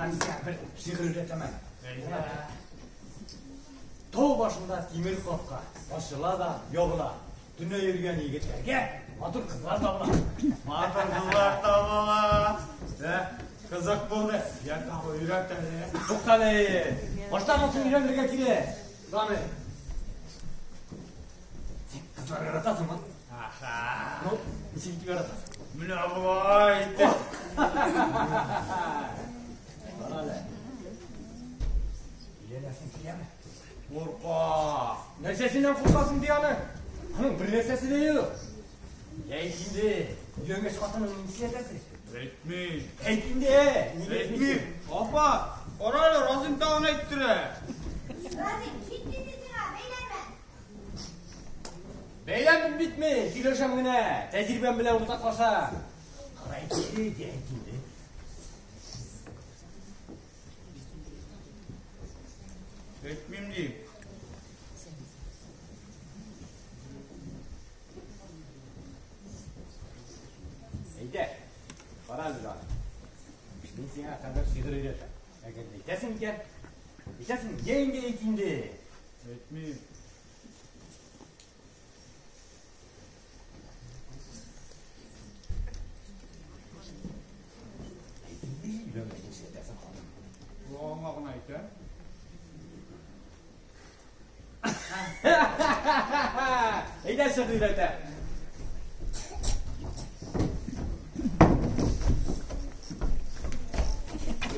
Мин сиңа бер шигырь өйрәтәм әле. Тау башында тимер капка ачыла да ябыла. Төнлә йөргән егетләргә матур кызлар табыла. Матур кызлар табыла. Кызык булды. Я тагы өйрәт әле. Туктале. Башта монысын өйрәнергә кирәк. Даны. Син кызлар яратасыңмы? Аха. Ну, ничек итеп яратасың? Менә болай итеп. Кара әле. Өйләнәсең киләме? Курка. Нәрсәсеннән куркасың ди аны? Аның бер нәрсәсе дә юк. Әйт инде, өйләнгәч хатыныңны нишләтәсең? Әйтмим. Әйт инде, нигә Әйтмим. Апа, кара әле, Разим тагын әйттерә. Разим, җитте инде сиңа, бәйләнмә. Бәйләнмим бит мин, сөйләшәм генә, тәҗрибәм белән уртаклашам. Кара әйт инде, әйт инде. Әйтмим дим. Әйдә, кара әле җаным. Мин сиңа хәзер шигырь өйрәтәм. Әгәр дә әйтәсең икән, әйтәсең, йә инде әйт инде. Әйтмим. Әйт инде, өйләнгәч нишләтәсең хатыныңны? Колагыңа гына әйтәм. Әйдә шигырь өйрәтәм.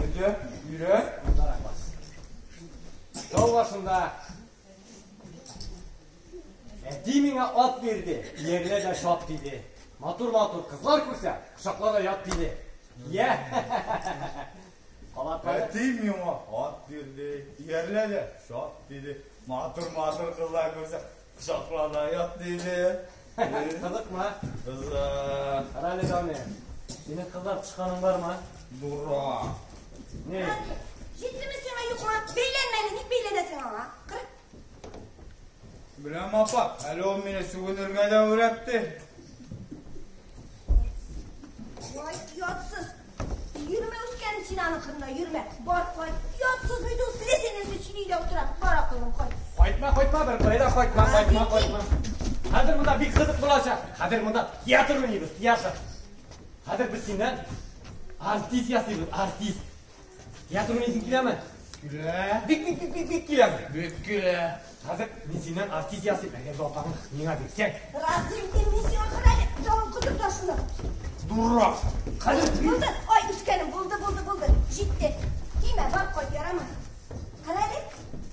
Әйдә, өйрәт. Мондарак бас. Тау башында әти миңа ат бирде, иярлә дә чап диде. Матур-матур кызлар күрсә, кочакла да ят диде. Йә! Кабатлады. Әти миңа ат бирде, иярлә дә чап диде. Матур-матур кызлар күрсә, кочакла да ят диде. Кызыкмы? Кызык. Кара әле, Дания. Синең кызлар тычканың бармы? Дурак. Ни? Разим, җиттеме сиңа юкмы? Бәйләнмә әле, ник бәйләнәсең аңа? Кыр. Беләм, апа, әле ул мине сүгенергә дә өйрәтте. Вай, оятсыз. Йөрмә үскәнем син аның кырында, йөрмә. Бар, кайт. Оятсыз бит ул, теләсә нәрсә сөйли дә утыра. Бар акыллым, кайт. Кайтма, кайтма, бер кайда кайтма, кайтма, кайтма. Хәзер монда бик кызык булачак. Хәзер монда театр уйныйбыз, театр. Хәзер без синнән артист ясыйбыз, артист. Театр уйныйсың киләме? Килә. Бик, бик, бик, бик, бик киләме? Бик килә. Хәзер мин синнән артист ясыйм. Әгәр дә апаң миңа бирсәң. Разим, дим мин сиңа, кара әле, тагын котырта шуны. Дурак. Хәзер Булды, ай, үскәнем, булды, булды, булды. Җитте. Тимә, бар, кайт, ярамый. Кара әле,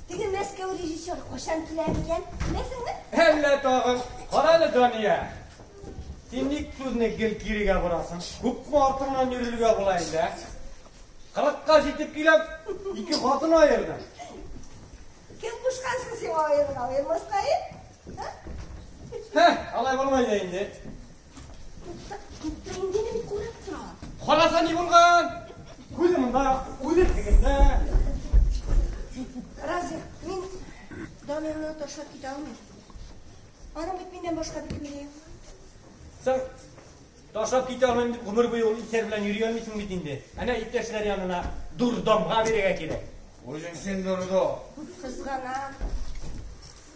теге Мәскәү режиссеры кайчан килә микән? Беләсеңме? Әллә тагын. Кара әле, Дания. Син ник сүзне гел кирегә борасың? Күпме артыңнан йөрергә була инде, ә? Кырыкка җитеп киләм, ике хатын аердым. Кем кушкансың сиңа аерырга, аермаска, е? Һа? Һә, алай булмай да инде. Тукта, тукта инде, мин күреп торам. Караса ни булган? Күзе монда, үзе тегендә. Разик, мин Дамирны ташлап китә алмыйм. Аның бит миннән башка беркеме дә юк. Син ташлап китә алмыйм дип гомер буе ул исәр белән йөри алмыйсың бит инде. Әнә иптәшләр янына дурдомга бирергә кирәк. Үзең син дурдом. Кызганам.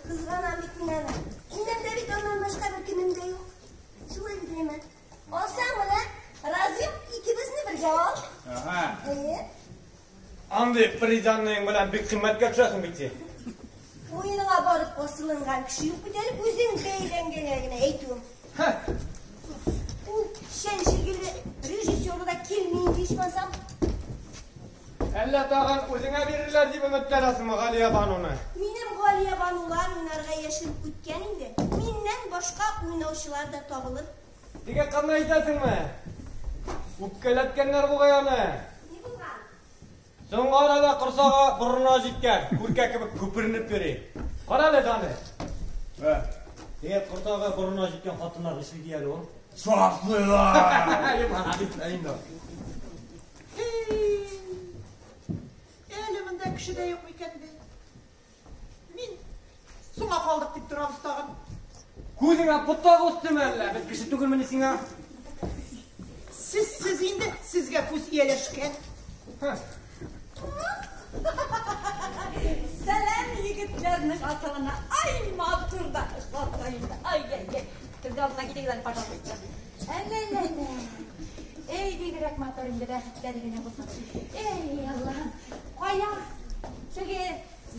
Кызганам бит мин аны. Минем дә бит аннан башка беркемем дә юк. Шулай бит әйме? Алсаң менә, Разим, икебезне бергә ал. Ага. Әйе. Андый приданныең белән бик кыйммәткә төшәсең бит син. Муеныңа барып асылынган кеше юк бит әле, үзең бәйләнгәнгә генә әйтүем. Һә. Ул чәнчегеле режиссеры да килми инде ичмасам. Әллә тагын үзеңә бирерләр дип өметләнәсеңме Галия Бануны? Минем Галия Банулар уйнарга яшем үткән инде. Миннән башка уйнаучылар да табылыр. Теге кызны әйтәсеңме? Үпкәләткәннәр бугай аны. Ни булган? Соңгы арада корсагы борынына җиткән, күркә кебек күперенеп йөри. Кара әле, Дамир. Ә. Теге корсагы борынына җиткән хатыннар нишли ди әле ул? Шартлыйлар. Әле монда кеше дә юк микән бит? Мин соңга калдык дип торабыз тагын. Күзеңә ботак үстеме әллә? Без кеше түгелмени сиңа? Сез, сез инде, сезгә күз ияләшкән. Һә. Сәлам егетләрнең асылына. Ай, матур да хата инде. Ай-яй-яй. Телгә алдына китегез әле, пожалуйста. Әллә-лә-лә. Эй, бигрәк матур инде, бәхетләре генә булсын. Эй, Аллаһым. Кая? Теге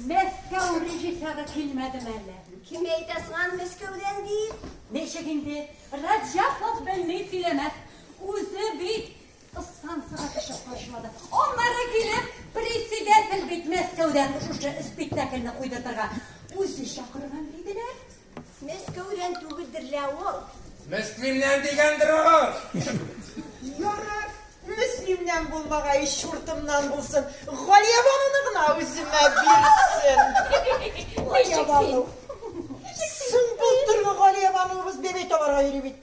Мәскәү режиссеры килмәдеме әллә? Кем әйтә соң аны Мәскәүдән дип? Ничек инде? Раҗапов белми сөйләмәс. Үзе бит станцияга төшеп качмады. Аннары килеп, председатель бит Мәскәүдән шушы спектакльне куйдыртырга үзе чакырган диделәр. Мәскәүдән түгелдер лә ул. Мөслимнән дигәндер ул. Ярар, Мөслимнән булмагай, чуртымнан булсын. Галиябануны гына үземә бирсен. Ничек син? Соң былтыргы Галиябануыбыз бәбәй табарга йөри бит.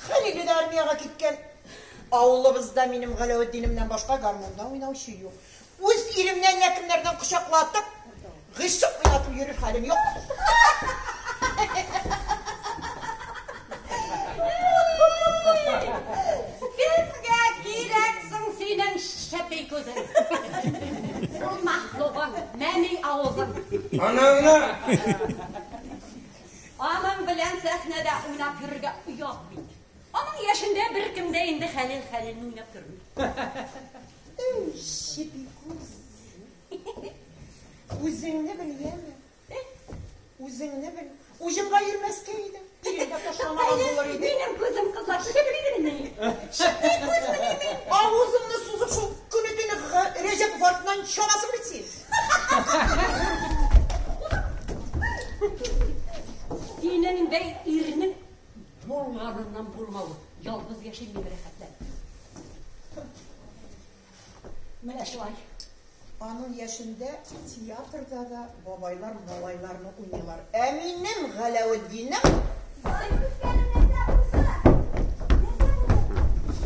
Хәлиле дә армиягә киткән. Авылыбызда минем Галәветдинемнән башка гармунда уйнаучы юк. Үз иремне әллә кемнәрдән кочаклатып, гыйшык уйнатып йөрер хәлем юк. Кемгә кирәк соң синең шәпи күзең? Ул мәхлугың, мәми авызың. Анаңны. Аның белән сәхнәдә уйнап йөрергә оят бит. Аның яшендә беркем дә инде Хәлил Хәлилне уйнап йөрми. Эй, шәпи күз. Үзеңне бел, яме. Үзеңне бел. Уҗымга йөрмәскә иде. Иреңгә ташламаган булыр иде. Минем күзем кызлар шәпи мени? Шәпи күзмени мин? Авызыңны сузып шул көне-төне Рәҗәпов артыннан чабасың бит син. Синең бәй ирнең булганыннан булмавы. Ялгыз яшим мин рәхәтләнеп. Менә шулай. Аның яшендә театрда да бабайлар малайларны уйныйлар. Ә минем Галәветдинем Ай, күзләрем нәрсә булса?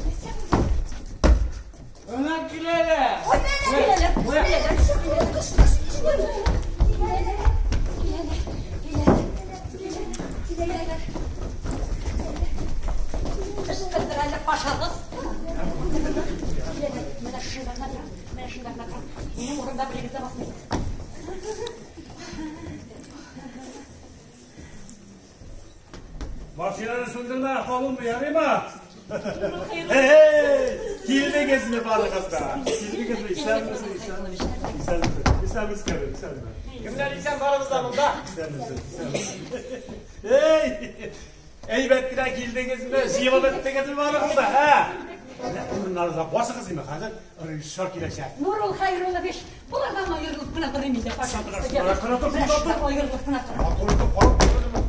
Нәрсә булды? Нәрсә булды? Менә киләләр. Киләләр, киләләр, киләләр. Киләләр, киләләр, киләләр. Ышкындыр әле пашагыз. Киләләр, менә шунда гына торам, менә шунда гына торам. Минем урында берегез дә басмый. Машинаны сүндермә, калынмы, ярыймы? Hey, килдегезме барыгыз да? Килдегезме? Исәнмесез, исәнмесез. Исәнмесез. Исәнмесез, кәбир, исәнме. Кемнәр исән барыбыз да монда? Исәнмесез, исәнмесез. Эй, әйбәт кенә килдегезме? Җыелып беттегезме барыгыз да, ә? Менә урыннарыгызга басыгыз инде, хәзер режиссер киләчәк. Нурул Хәйруллович, булардан аерылып кына торыйм инде, пожалуйста. Тора, тора, тора, Менә тора. шуннан аерылып кына торам. Матур итеп карап торыгыз.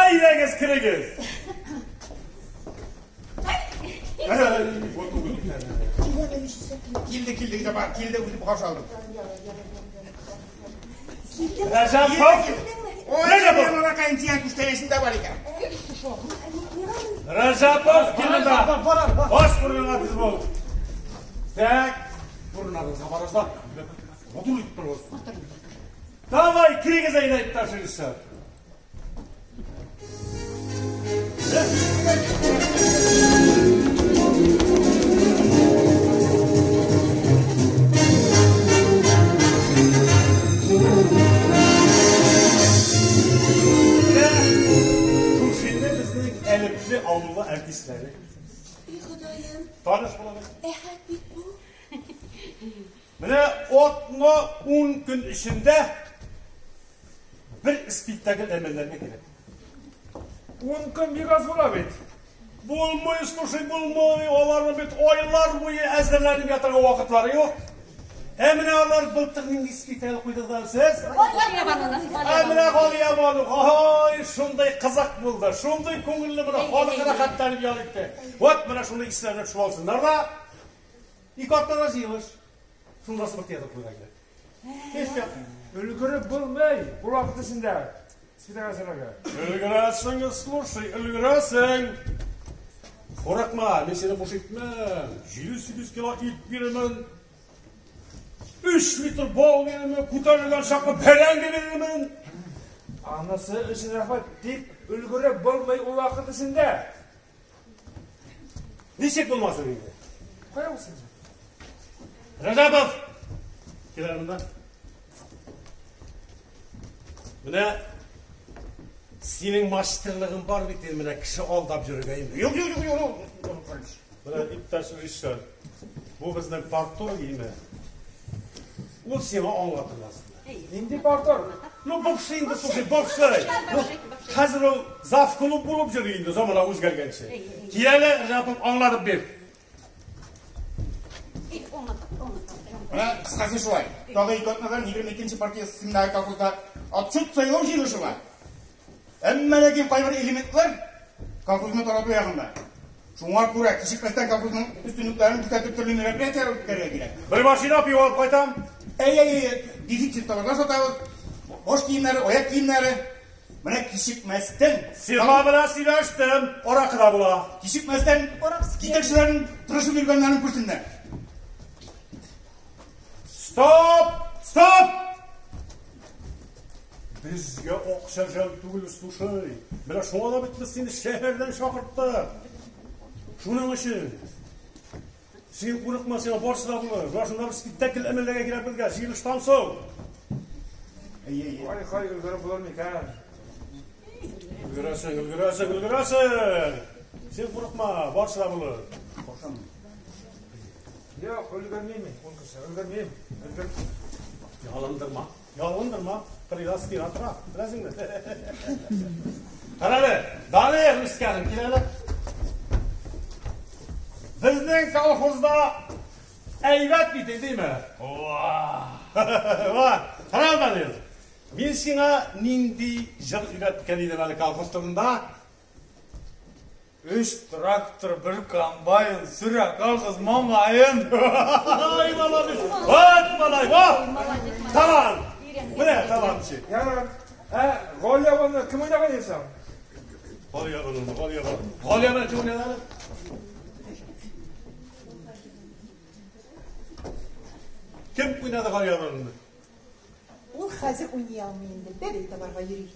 Әйдәгез, керегез. Эй, вот түгел. Килде, килде, килде, килде, үтеп каршы алдым. Рәҗәпов! Ой, Рәҗәпов! балакайым, синең күчтәнәчең бар икән. Рәҗәпов килде. Бар, бар, бар. Баш урыныңа тез бул. Так, урыннарыгызга барыгыз. Матур итеп торыгыз. Давай, керегез әйдә, иптәш режиссер. Менә шушында безнең әлепле авыллы артистлары. Эй, Ходаем, Таныш булабыз. әхәт бит бу. Менә атна 10 көн эчендә бер спектакль әмәлләргә кирәк. 10 көн бик аз була бит. Булмый, слушай, булмый. Аларның бит айлар буе әзерләнеп ятырга вакытлары юк. Ә менә алар былтыр нинди спектакль куйдылар сез? Галиябануны, Ә менә Галиябану, ай, шундай кызык булды, шундай күңелле менә халык рәхәтләнеп ял итте. Вот менә шуны исләренә төшеп алсыннар да, ике атнада җыелыш. Шунда бер театр куйга кирәк. Һич юк. Өлгереп булмый бу вакыт эчендә. Спектакль әзерләргә. Өлгерәсең, слушай, өлгерәсең. Курыкма, мин сине буш итмәм. 7-8 кило ит бирермен. 3 литр бал бирермен, күтәрелгән чаклы бәрәңге бирермен. Анысы өчен рәхмәт, дип өлгереп булмый ул вакыт эчендә. Ничек булмасын инде? Кая булсын? Рәҗәпов, Кил әле монда. Менә синең мастерлыгың бар бит инде, менә кеше алдап йөрергә инде. Юк, юк, юк, юк. Менә иптәш режиссер, бу безнең парторг име? Ул сиңа аңлатыр азында. Нинди парторг? Ну, бывший инде, слушай, бывший. Ну, хәзер ул завклуб булып йөри инде, замана үзгәргәнче. Кил әле, Рәҗәпов, аңлатып бир. Менә кыскасы шулай. Тагы ике атнадан 22 партия исемендәге колхозда отчет сайлау җыелышы бар. Әмма ләкин кайбер элементлар колхозны тарату ягында. Шуңа күрә кичекмәстән колхозның өстенлекләрен күрсәтеп төрле мероприятиеләр үткәрергә кирәк. Бер машина пиво алып кайтам. Әй, әй, әй, дефицит товарлар сатабыз. Баш киемнәре, аяк киемнәре. Менә кичекмәстән Сиңа белән сөйләштем, аракы да була. Кичекмәстән җитәкчеләрнең тырышып йөргәннәрен күрсеннәр. Стоп! Стоп! Безгә акча жәл түгел, слушай. Менә шуңа да бит без сине шәһәрдән чакырттык. Шуның өчен. Син курыкма, сиңа барысы да булыр. Менә шунда бер спектакль әмәлләргә кирәк безгә, җыелыштан соң. Ай, хай, өлгереп булыр микән? Өлгерәсең, өлгерәсең, өлгерәсең. Син курыкма, барысы да булыр. Юк, өлгермим мин, ун кеше, өлгермим. Өлгер. Ялындырма, ялындырма. Кырыйда стена тора, беләсеңме? Кара әле, Данил үскәнем, кил әле. Безнең колхозда әйбәт бит, димме? Ва! Ва! Кара, Данил. Мин сиңа нинди җыр өйрәткән идем әле колхоз турында? Өч трактор, бер комбайн, сөрә колхоз маңгаен. Ай, молодец! Вот, малай, вот! Талант! Менә талантчы. Ярар. Ә, Галия абаны кем уйнаган иде? Галия абаны, Галия абаны. Галия абаны кем уйнады әле? Кем уйнады Галия абаны? Ул хәзер уйный алмый инде, бәбәй табарга йөри.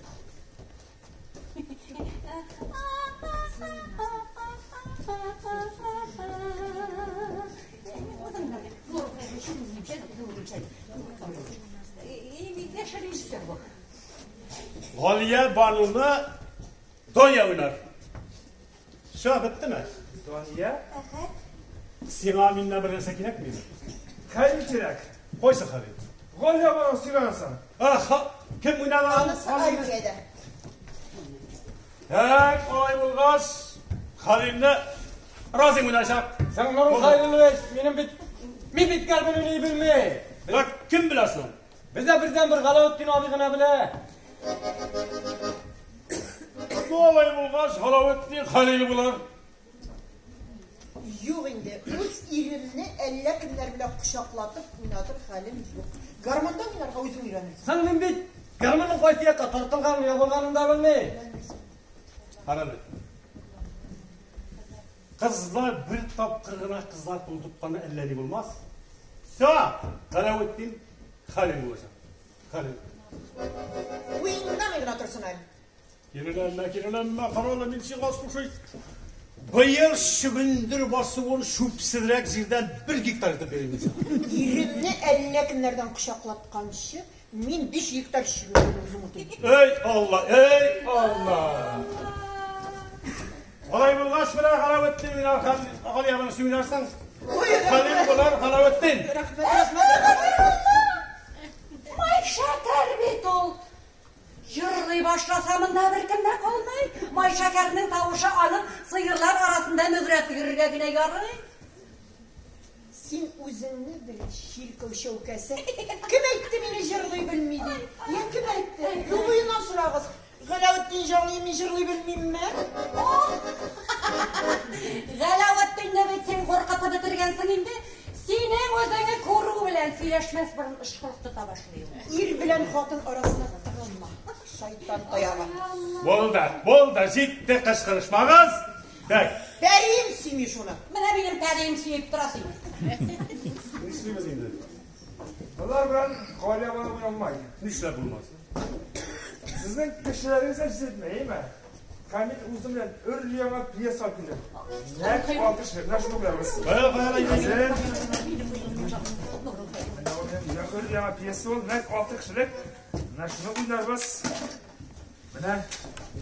Галия Бануны Доня уйнар. Все, беттеме? Дания? Сиңа миннән бер нәрсә кирәкмиме? Хәлил кирәк. Кайсы Хәлил? Галия абаны сөйләнәсең. Аха, кем уйнады? Анысы армиядә. Так, алай булгач, Хәлилне Разим уйнаячак. Син Нурул Хәлилович, минем бит мин бит гармун уйный белмим. Ә кем белә соң? Бездә бердән-бер Галәветдин абый гына белә. Ну, алай булгач, Галәветдин Хәлил булыр. Юк инде, үз иремне әллә кемнәр белән кочаклатып уйнатыр хәлем юк. Гармунда уйнарга үзең өйрәнерсең. Соң мин бит гармунның кайсы якка тартылганын, ябылганын да белмим. Кара әле. Кызлар бер тапкыр гына кызлар кул тотканы әллә ни булмас. Все, Галәветдин Хәлил булачак. Хәлил. Уйнамый гына торсын әле. Киреләнмә, киреләнмә, кара әле, мин сиңа, слушай. Быел чөгендер басуын чүпсезрәк җирдән 1 гектар итеп бирим мин сиңа. Иремне әллә кемнәрдән кочаклатканчы, мин 5 гектар чөгендерне үзем утыйм. Эй Алла, эй Алла. Алай булгач, менә Галәветдин уйнар, Галия абыны син уйнарсың. Хәлил булыр, Галәветдин. Рәхмәт, рәхмәт. Май шәкәр бит ул. Җырлый башласа монда беркем дә калмый. Май шәкәрнең тавышы аның сыерлар арасында мөгрәп йөрергә генә ярый. Син үзеңне бел, чиркәү чәүкәсе. Кем әйтте мине җырлый белми дип? Я кем әйтте? Юлыена сорагыз. Галәветдин җаный, мин җырлый белмимме? Галәветдинне бит син куркытып бетергәнсең инде. Синең үзеңне күрү белән сөйләшмәс борын ышкылык тота башлый ул. Ир белән хатын арасына тыгылма. Шайтан таягы. Булды, булды, җитте, кычкырышмагыз. Так. Пәрием сөйми шуны. Менә минем пәрием сөеп тора сине. Нишлибез инде? Болар белән Галия абаны уйнамай. Нишләп булмас? Сезнең кешеләрегез дә җитми, әйме? Камил үзе белән өр яңа пьеса алып килде. Нәкъ алты кеше, менә шуны беләбез. Кая, кая, Хәзер. Өр-яңа пьеса ул, нәкъ 6 кешелек. Менә шуны уйнарбыз. Менә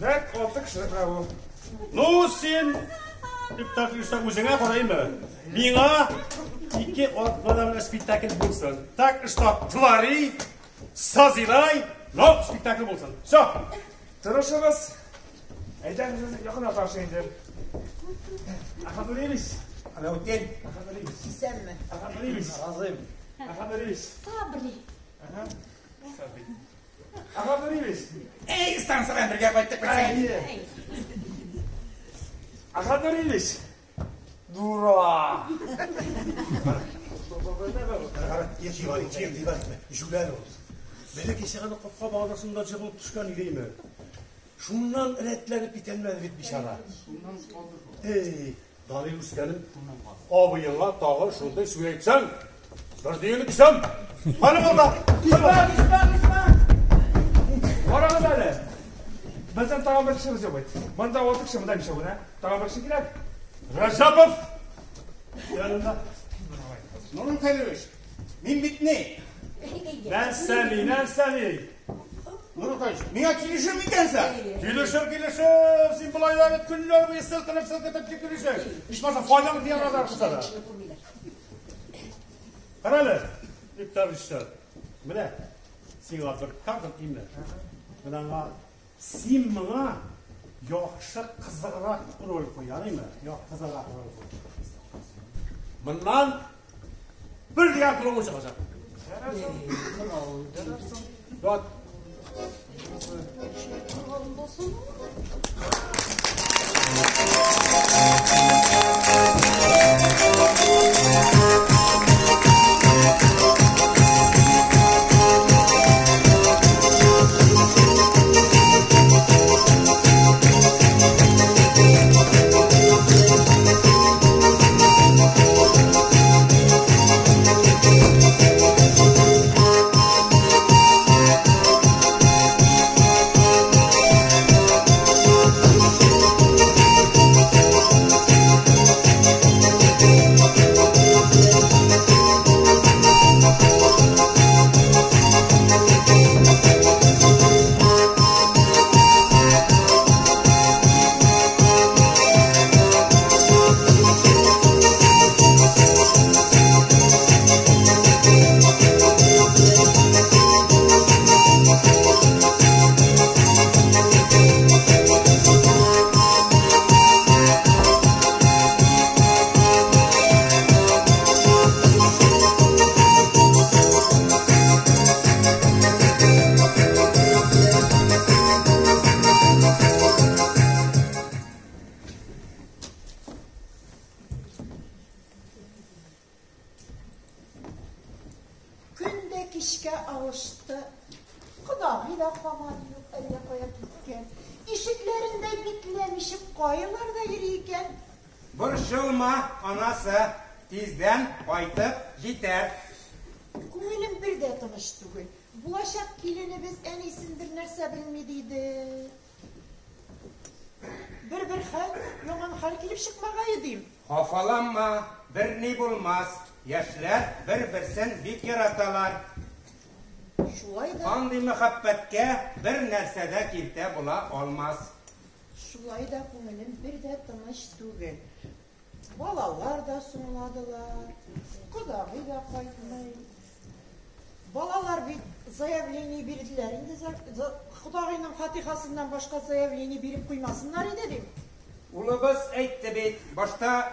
нәкъ 6 кешелек менә бу. Ну, син спектакль үзеңә караймы? Миңа 2 атнадан спектакль булсын. Так что твори, созидай, но спектакль булсын. Все. Тырышыгыз. Әйдәгез, якын аташы инде. Әхәт Нуриевич. Аләүтдин. Әхәт Нуриевич. Исәнме? Әхәт Нуриевич. Разыйм. Әхәт Нуриевич. Сабри. Ага. Әхәт Нуриевич. Эй, станциядан бергә кайттык бит. Әйе. Әхәт Нуриевич. Дура. Җүләр ул. Бәлә кичә генә капка баганасында җыгылып төшкән идеме? Шуннан рәтләнеп китәлмәде бит бичара. Эй, Данил үскәнем, абыеңа тагы шундый сүз әйтсәң, бер дигәне кисәм. Каны булды. Кисмә, кисмә, кисмә. Карагыз әле. Безнең тагын бер кешебез юк бит. Монда 6 кеше, монда 5 генә. Тагын бер кеше кирәк. Рәҗәпов. Янында. Нурул Хәлилович, мин бит ни? Нәрсә ни, нәрсә ни? Нурул Хәлилович, миңа килешер микәнсең? Килешер, килешер. Син болай да көннәр буе селкенеп-селкетеп килешер. Ичмаса файдалы дигән азар кылса да. Кара әле, дип режиссер. Менә сиңа бер кадр име. Менә аңа син моңа яхшы кызыграк роль куй, ярыймы? Яхшы кызыграк роль куй. Моннан бер дигән клоун чыгачак. Вот. Кичкә авышты. Кодагый да һаман юк, әллә кая киткән. Ишекләрен дә бикләмичә кайларда йөри икән. Борчылма, анасы, тиздән кайтып җитәр. Күңелем бер дә тыныч түгел. Булачак киленебез әнисен бер нәрсә белми диде. Бер-бер хәл, яман хәл килеп чыкмагае дим. Хафаланма, берни булмас. Яшьләр бер-берсен бик яраталар. Шулай да. Андый мәхәббәткә бер нәрсә дә киртә була алмас. Шулай да күңелем бер дә тыныч түгел. Балалар да соңладылар. Кодагый да кайтмый. Балалар бит заявление бирделәр инде. Кодагыйның фатихасыннан башка заявление биреп куймасыннар иде дим. Улыбыз әйтте бит, башта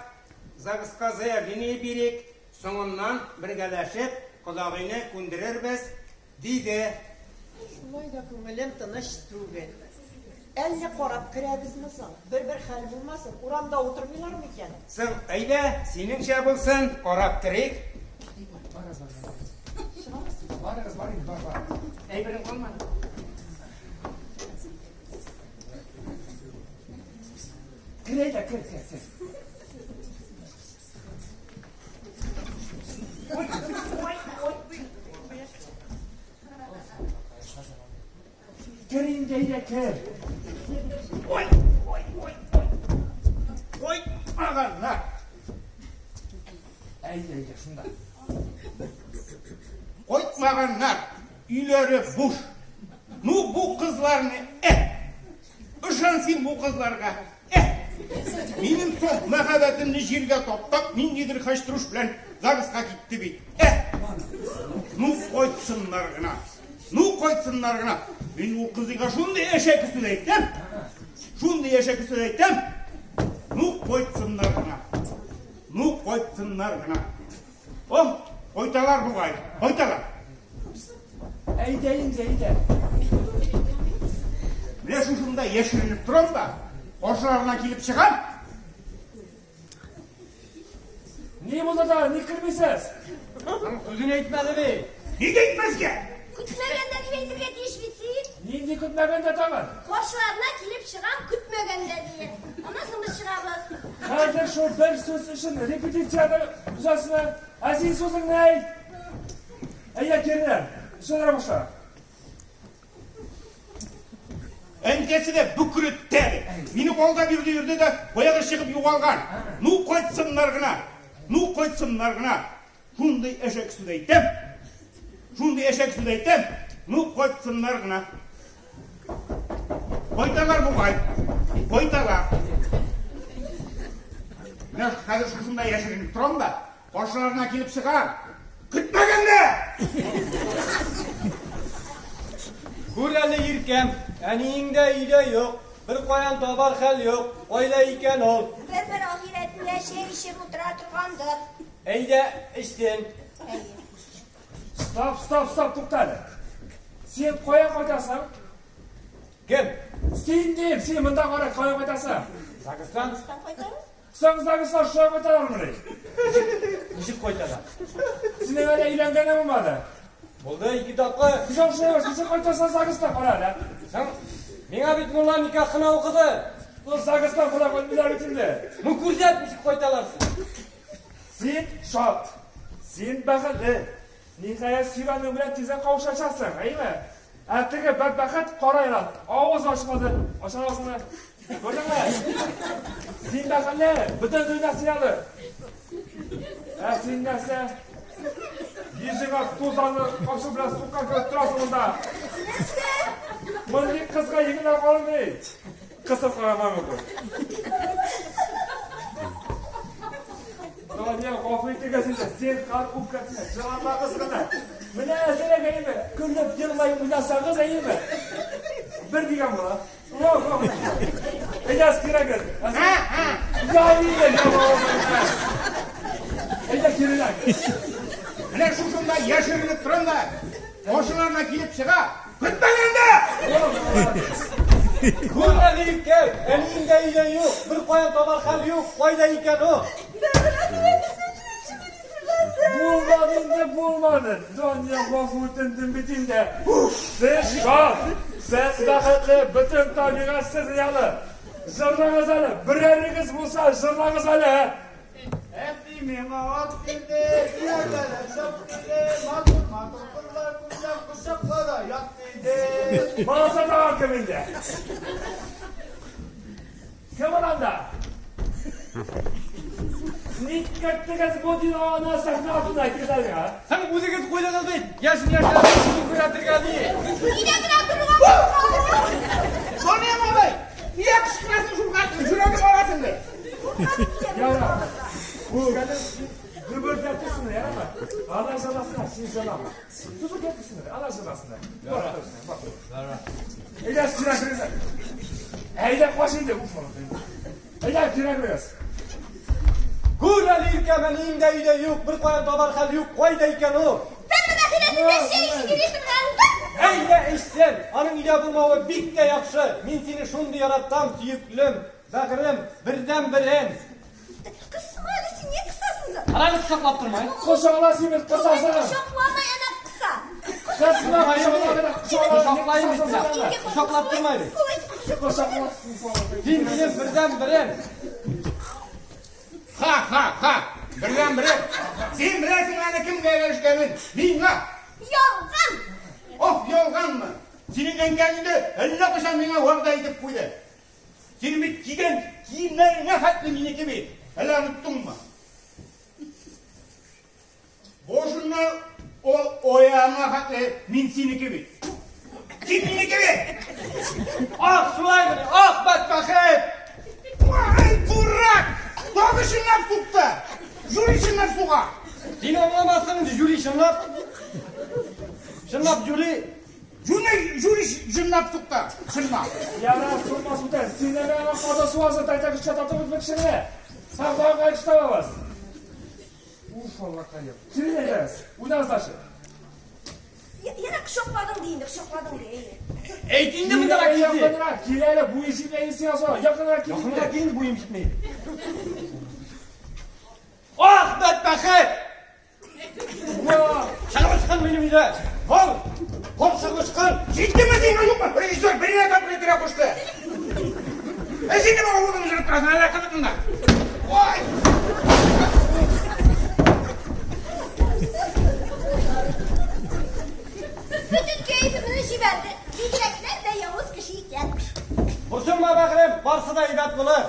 ЗАГСка заявление бирик, соңыннан бергәләшеп кодагыйны күндерербез, диде. Шулай да күңелем тыныч түгел. Әллә карап керәбезме соң? Бер-бер хәл булмасын, урамда утырмыйлар микән? Соң, әйдә, синеңчә булсын, карап керик. Барыгыз, барыгыз. Барыгыз, бар, бар. Әйберең калмады. Кер әйдә, кер, кер, кер. Ой, ой, ой. Кер инде, әйдә, кер. Ой, ой, ой, ой. Ой, аганнар. Әйдә, әйдә, шунда. Кайт Кайтмаганнар, өйләре буш. Ну, бу кызларны, э! Ышан син бу кызларга, э! Минем соң мәхәббәтемне җиргә таптап, ниндидер хәчтерүш белән ЗАГСка китте бит. Э! Ну, кайтсыннар гына. Ну, кайтсыннар гына. Мин ул кызыйга шундый әшәке сүз әйтәм. Шундый әшәке сүз әйтәм. Ну, кайтсыннар гына. Ну, кайтсыннар гына. О, кайталар бугай, кайталар. Әйдә инде, әйдә. Менә шушында яшеренеп торам да, каршыларына килеп чыгам. Ни булды да, ник кермисез? Сүзен әйтмәде бит. Нигә әйтмәскә? Көтмәгәндә дип әйтергә тиеш бит син. Нинди көтмәгәндә тагын? Каршыларына килеп чыгам, көтмәгәндә дия. Аннан соң без чыгабыз. Хәзер шул бер сүз өчен репетицияне өзәсезме? Ә син сүзеңне әйт. Әйдә, керенә. Сөйләр башла. Әнкәсе дә бөкре тәре. Мине алдап йөрде йөрде дә баягы чыгып югалган. Ну, кайтсыннар гына. Ну, кайтсыннар гына. Шундый әшәке сүз әйтәм. Шундый әшәке сүз әйтәм. Ну, кайтсыннар гына. Кайталар бугай. Кайталар. Менә хәзер шушында яшеренеп торам да, каршыларына килеп чыгам. Көтмәгәндә! Күр әле иркәм, әниең дә өйдә юк. Бер каян табар хәл юк. Кайда икән ул? Бер-бер ахирәтендә чәй эчеп утыра торгандыр. Әйдә, эчсен. Стоп, стоп, стоп, тукта әле. Син кая кайтасың? Кем? Син дим, син монда кара, кая кайтасың? ЗАГСтан? Дан кайтабыз. Соң ЗАГСтан шулай кайталармыни? Ничек кайталар? Синең әле өйләнгәнең булмады. Булды ике тапкыр. Соң шулай ничек кайтасың ЗАГСтан, кара әле. Соң миңа бит мулла никах кына укыды. Ул ЗАГСтан болай кайтмыйлар бит инде. Ну күрсәт ничек кайталар син. Син шат, син бәхетле. Ниһаять сөйгәнең белән тиздән кавышачаксың, әйеме? Ә теге бәдбәхет кара елан авыз ачмады. Ача аласыңмы? Күрдеңме? Син бәхетле, бөтен дөнья сине. Ә син нәрсә? Йөзеңә тузанны камчы белән суккан кебек торасың монда. Нәрсә? Мондый кызга егетләр карамый. Кысып карамам мөмкин. Дания, гафу итегез инде, зинһар үпкәсенә җыламагыз гына. Менә әзерәк әйеме, көлеп елмаеп уйнасагыз әйеме. Бер дигән була. Юк, юк. Әйдә, кирәгез. Я инде, Әйдә, кирәк. Менә шушында яшеренеп торам да, каршыларына килеп чыга. Көтмәгәндә! Күр әле иркәм, әниең дә өйдә юк. Бер каян табар хәл юк. Кайда икән ул? Булмады инде, булмады. Дания, гафу үтендем бит инде. Сез шат, сез бәхетле, бөтен табигать сезнең яклы. Җырлагыз әле, берәрегез булса җырлагыз әле. Әти миңа ат бирде, ияләре чап диде, матур матур кызлар күрсәм кочакла да ят диде. Баласы тагын кем инде? Кем ул анда? Ник керттегез бу дивана сәхнә артына әйтегез әле, а? Соң үзегез куйдыгыз бит. Яшен яшен күрәтергә ди. Өйдә генә торырга куркам. Соня бабай, нигә кычкырасың шул хәтле? Йөрәгем аласың ди. Яра. Үскәнем, гөбердәтесен, ярамы? Ана җыласына, син җылама. Гөбердәтесен, ана җыласына. Бар, бар. Әйдә, кирәк керегез. Әйдә, каш инде, уф. Әйдә, кирәк керегез. Күр әле иркәм, әниең дә өйдә юк. Бер каян табар хәл юк. Кайда икән ул? Бер-бер ахирәтендә чәй эчеп йөри торгандыр. Әйдә, эчсен. Аның өйдә булмавы бик тә яхшы. Мин сине шундый яратам, сөеклем, бәгырем, бердән-берем. Кысма әле син, ни кысасың? Араны кочаклап тормай. Кочакла син бит, кысасың. Кочакламай әнә кыса. Кысма, кочакла, Кочаклайм бит менә. Кочаклап тормай бит. Кочакла. Син минем бердән-берем. Ха, ха, ха. Бердән-берем. Син беләсең әле кемгә өйләнешкәнен? Миңа. Ялган! Ох, ялганмы? Синең әнкәң инде әллә кайчан миңа вәгъдә итеп куйды. Синең бит кигән киемнәреңә хәтле минеке бит. Әллә оныттыңмы? Башыңа Аягыңа хәтле мин синеке бит. Син минеке бит. Ах, шулаймыни? Ах, бәдбәхет! Ай, дурак! Тагы чынлап сукты. Жюри чынлап суга. Син аңламассың инде, жюри чынлап. Чынлап жюри. Жюри, жюри чынлап сукты. Чынлап. Яра, сукмас бүтән. Син әле аңа када сугасың, тәтә көчкә тартып үтмәк кешене. Сагга кайчы табабыз. Уф, Аллакаем. Килин әйдәгез. Уйнагыз дальше. Яра кочакладың ди инде, кочакладың ди. Әйт инде мондарак килде. Якынрак кил әле, буе җитмәй сиңа соң. Якынрак кил. Якынрак кил инде, буем җитмәй. Ах, бәдбәхет! Ва! Чыгып ычкын минем өйдә. Бар! Бар чыгып ычкын! Җиттеме сиңа юкмы? Режиссер бер генә тапкыр әйтергә кушты. Ә син нигә авызыңны җырып торасың? Әллә кызык монда? Ой! Бөтен кәефемне җибәрде. Бигрәкләр дә явыз кеше икән. Борчылма, бәгърем, барсы да әйбәт булыр.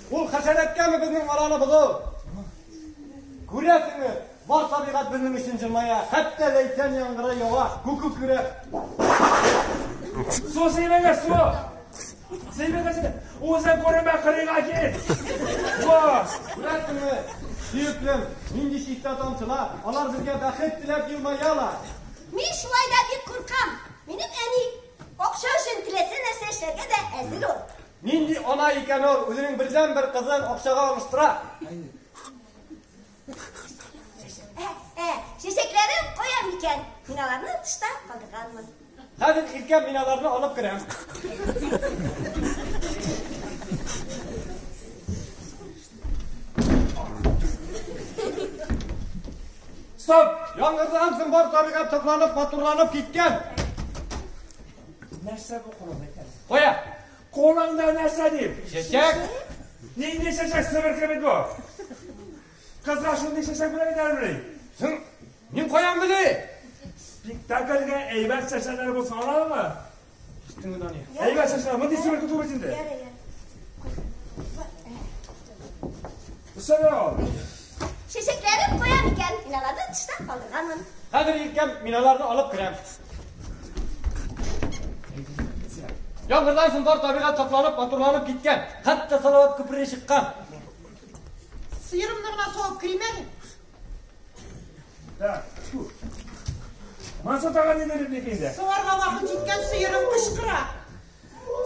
Ул хәшәрәткәме безнең араны бозу? Күрәсеңме, бар табигать безнең өчен җылмая. Хәтта ләйсән яңгыры ява, күк күкрәп. Су сибегез, су! Сибегез инде. Үзең күренмә, кырыйга кит. Ва! Күрәсеңме, сөеклем, нинди чиста тамчылар, алар безгә бәхет теләп елмаялар. Мин шулай да бик куркам. Минем әни акча өчен теләсә нәрсә эшләргә дә әзер ул. Нинди ана икән ул, үзенең бердәнбер кызын акчага алыштыра. Чәчәкләрем кая микән? Мин аларны тышта калдырганмын. Хәзер иркәм мин аларны алып керәм. Стоп! Яңгырдан соң бар табигать сакланып, матурланып киткән. Нәрсә бу кулыңда икән? Кая? Кулыңда нәрсә дип? Чәчәк. Нинди чәчәк себерке бит бу? Кызга шундый чәчәк бүләк итәләрмени? Соң, мин каян белим? Спектакльгә әйбәт чәчәкләр булсын, аңладыңмы? Ишеттеңме, Дания? Әйбәт чәчәкләр, мондый себерке түгел инде. Ярый, ярый. Өстәлгә ал. Чәчәкләрем кая микән? Мин аларны тышта калдырганмын. Хәзер иркәм мин аларны алып керәм. Яңгырдан соң бар табигать сакланып, матурланып киткән. Хәтта салават күпере чыккан. Сыерымны гына савып керим әле. Так, тьфу. Монысы тагын нинди реплика инде? Саварга вакыт җиткән сыерым кычкыра.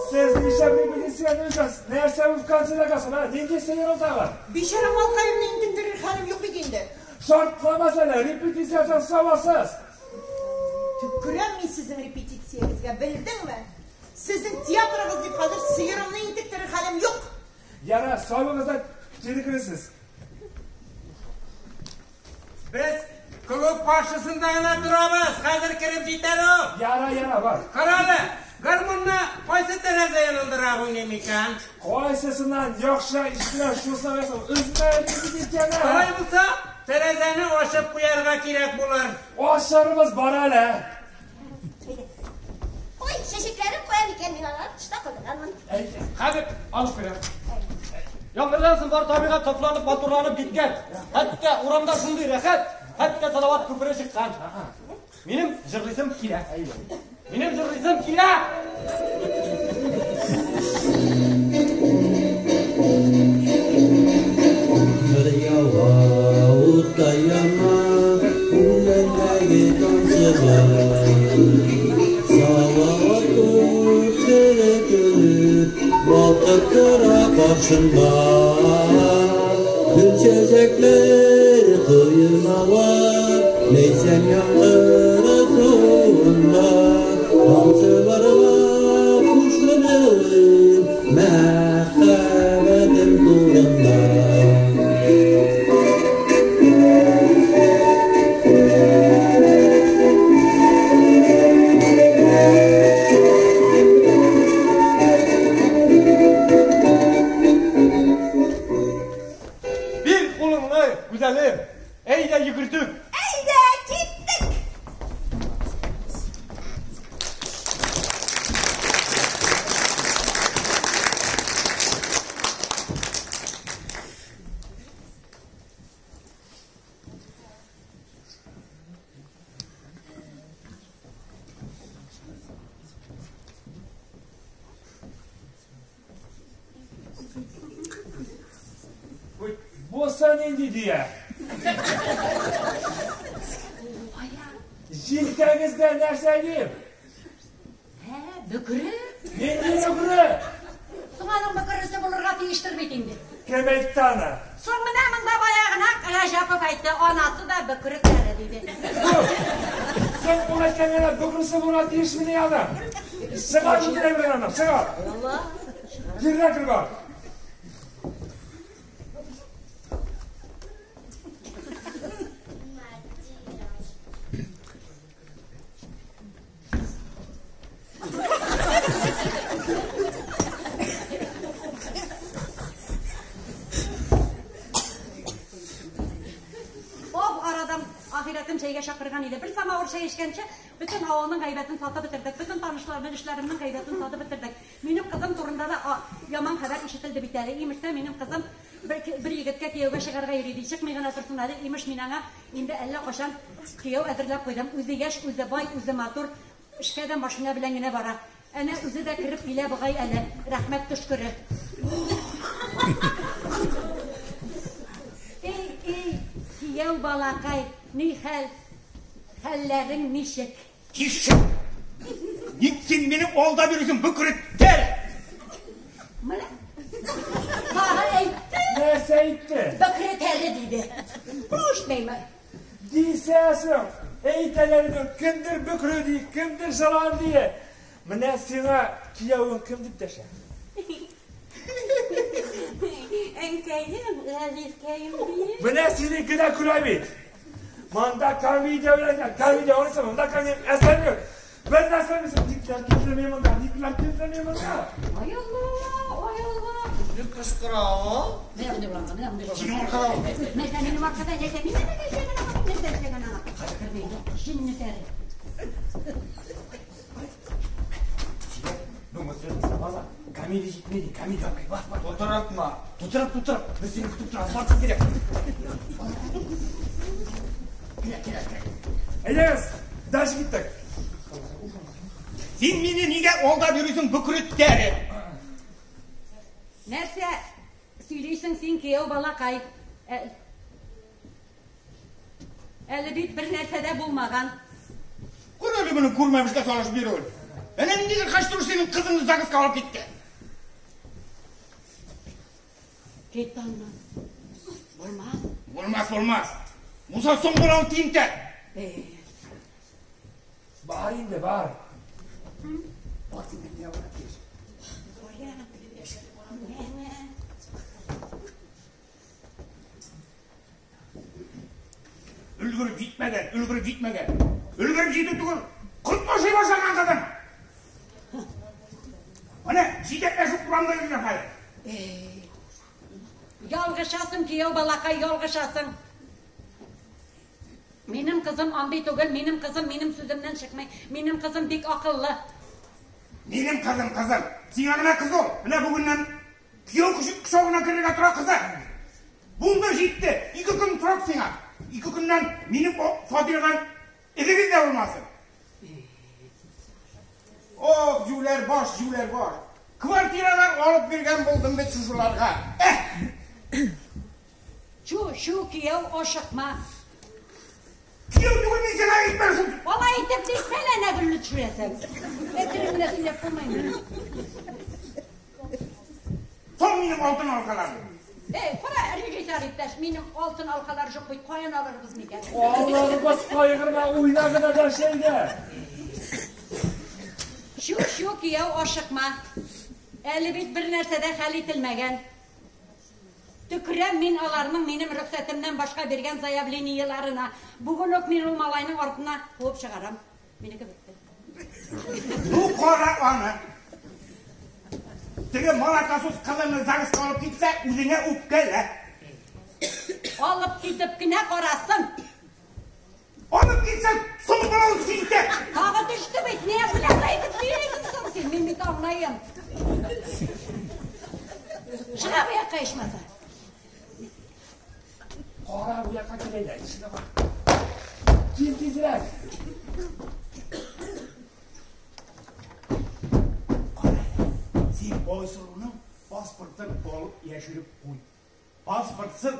Сез нишләп репетициядә йөрисез? Нәрсә бу в конце концов, а? Нинди сыер ул тагын? Бичара малкаемны интектерер хәлем юк бит инде. Шартламас әле, репетициядән савасыз. Төкерәм мин сезнең репетициягезгә, белдеңме? Сезнең театрыгыз дип хәзер сыерымны интектерер хәлем юк. Яра, савыгыз да кире кересез. Без клуб каршысында гына торабыз. Хәзер кереп җитәр ул. Яра, яра, бар. Кара әле, гармунны кайсы тәрәзә янындарак уйныйм икән? Кайсысыннан яхшы ишетелә, шунысын аласың. Өзмә репетицияне. Алай булса, тәрәзәне ачып куярга кирәк булыр. Ашарыбыз бар әле. Ой, чәчәкләрем кая микән? Мин аларны тышта калдырганмын. Хәзер алып керәм. Яңгырдан соң бар табигать сакланып, матурланып киткән. Хәтта урамда шундый рәхәт, хәтта салават күпере чыккан. Минем җырлыйсым килә. Минем җырлыйсым килә. Бер ява, утта яна, үләндәге тамчылар. Салават күпере көлеп, балкып тора каршымда. Гөл чәчәкләр коеналар, ләйсән яңгыры суында. Тамчыларга кушылып, мәхәббәтем турында. Бир кулыңны, гүзәлем. Әйдә йөгертик. Әйдә, киттек. Монысы нинди дөя? Җилкәгездә нәрсә дим? Ә, бөкре? Нинди бөкре? Соң аның бөкресе булырга тиештер бит инде. Кем әйтте аны? Соң менә монда баягына Рәҗәпов әйтте, анасы да бөкре тәре диде. Соң ул әйткәнгә бөкресе булырга тиешмени аның? Чыгар бөтен әйберен аннан, чыгар. Алла. Тизрәк кер бар. Об арадан ахирәтем чәйгә чакырган иде. Бер самавыр чәй эчкәнче, бөтен авылның гайбәтен сатып бетердек. Бөтен танышларның, эшләремнең гайбәтен сатып бетердек. Минем кызым турында да яман хәбәр ишетелде бит әле. Имеш тә минем кызым бер егеткә кияүгә чыгарга йөри ди. Чыкмый гына торсын әле. Имеш мин аңа инде әллә кайчан кияү әзерләп куйдым. Үзе яшь, үзе бай, үзе матур. Эшкә дә машина белән генә бара. Әнә үзе дә кереп килә бугай әле. Рәхмәт төшкере. Эй, эй, кияү балакай, ни хәл? Хәлләрең ничек? Тише! Ник син мине алдап йөрисең, бөкре тәре? Менә. Тагы әйтте. Нәрсә әйтте? Бөкре тәре диде. Ишетмәйме? Дисәсең, әйтәләр инде, кемдер бөкре ди, кемдер жылан ди. Менә сиңа кияүең кем дип дәшә? Әнкәем, газизкәем ди. Менә синеке дә көлә бит. Монда комедия белән, комедия уйныйсың, монда комедия әсәр юк. Бер нәрсә белмисең, никләр китерми монда, никләр китерми монда. Ай Алла, ай Алла. Ни кычкыра ул? Менә мондый булган, менә мондый булган. Синең аркада ул. Нәрсә минем аркада, нәрсә минем нәрсә нәрсә эшләгән ана. Җинне тәре. Ну, комедия җитми ди, комедия алып кил, бар, бар. Тутыртма. Тутырып, тутырып. Без сине көтеп торабыз, бар тизрәк. Килә, килә, килә. Әйдәгез, дальше киттек. Син мине нигә алдап йөрисең, бөкре тәре? Нәрсә сөйлисең син, кияү балакай? Әле бит бер нәрсә дә булмаган. Күр әле моны күрмәмешкә салышып йөрүен. Әнә ниндидер качтыру синең кызыңны ЗАГСка алып китте. Кит аннан. Булмас. Булмас, булмас. Муса соң була ул тинтәк. Бар инде, бар. Бар син дә кияүгә тиеш. Өлгереп җитмәгән, өлгереп җитмәгән. Өлгереп җитү түгел, корт ашый башлаган кызың. Менә җитәкләшеп урамда йөриләр хәзер. Ялгышасың, кияү балакай, ялгышасың. Минем кызым андый түгел, минем кызым минем сүземнән чыкмый. Минем кызым бик акыллы. Минем кызым, кызым. Сиңа гына кыз ул. Менә бүгеннән кияү кочагына керергә тора кызы. Булды, җитте. 2 көн срок сиңа. 2 көннән минем фатирдан эзегез дә булмасын. Ох, җүләр баш, җүләр баш. Квартиралар алып биргән булдым бит шушыларга. Эх! Чу, чу, кияү, ашыкма. Кияү түгел, мин сиңа әйтмәм шул. Алай итеп дисәң, әнә гөлне төшерәсең. Әтерем менә сөйләп булмый. Соң минем алтын алкаларым. Эй, кара, режиссер иптәш, минем алтын алкалар юк бит, каян алырбыз микән? Алырбыз, кайгырма, уйна гына да шәйдә. Чу, чу, кияү, ашыкма. Әле бит бер нәрсә дә хәл ителмәгән. Төкерәм мин аларның минем рөхсәтемнән башка биргән заявлениеларына. Бүген үк мин ул малайның артына куып чыгарам. Минеке бетте. Ну, кара аны. Теге малакасус кызыңны ЗАГСка алып китсә, үзеңә үпкәлә. Алып китеп кенә карасын. Алып китсә, соң була ул тинтәк. Тагы төште бит, ни белән әйтеп сөйлисең соң син? Мин бит аңлыйм. Чыга бу якка ичмаса. Кара бу якка килә, ишекне кара. Кил тизрәк. Кара, син Айсылуның паспортын алып яшереп куй. Паспортсыз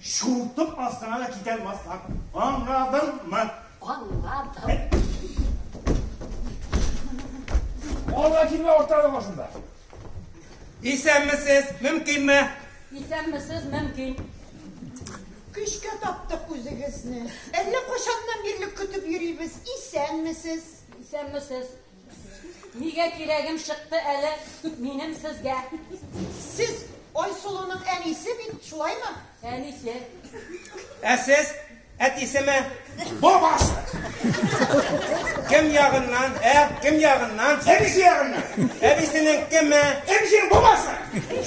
Чуртым астына да китә алмаслар. Аңладыңмы? Аңладым. Алла килмә ортаның башында. Исәнмесез, мөмкинме? Исәнмесез, мөмкин. Көчкә таптык үзегезне. Әллә кайчаннан бирле көтеп йөрибез. Исәнмесез. Исәнмесез. Нигә кирәгем чыкты әле минем сезгә? Сез Айсылуның әнисе бит, шулаймы? Әнисе. Ә сез әтисеме? Бабасы! Кем ягыннан? Ә, кем ягыннан? Әбисе ягыннан. Әбисенең кеме? Әбисенең бабасы!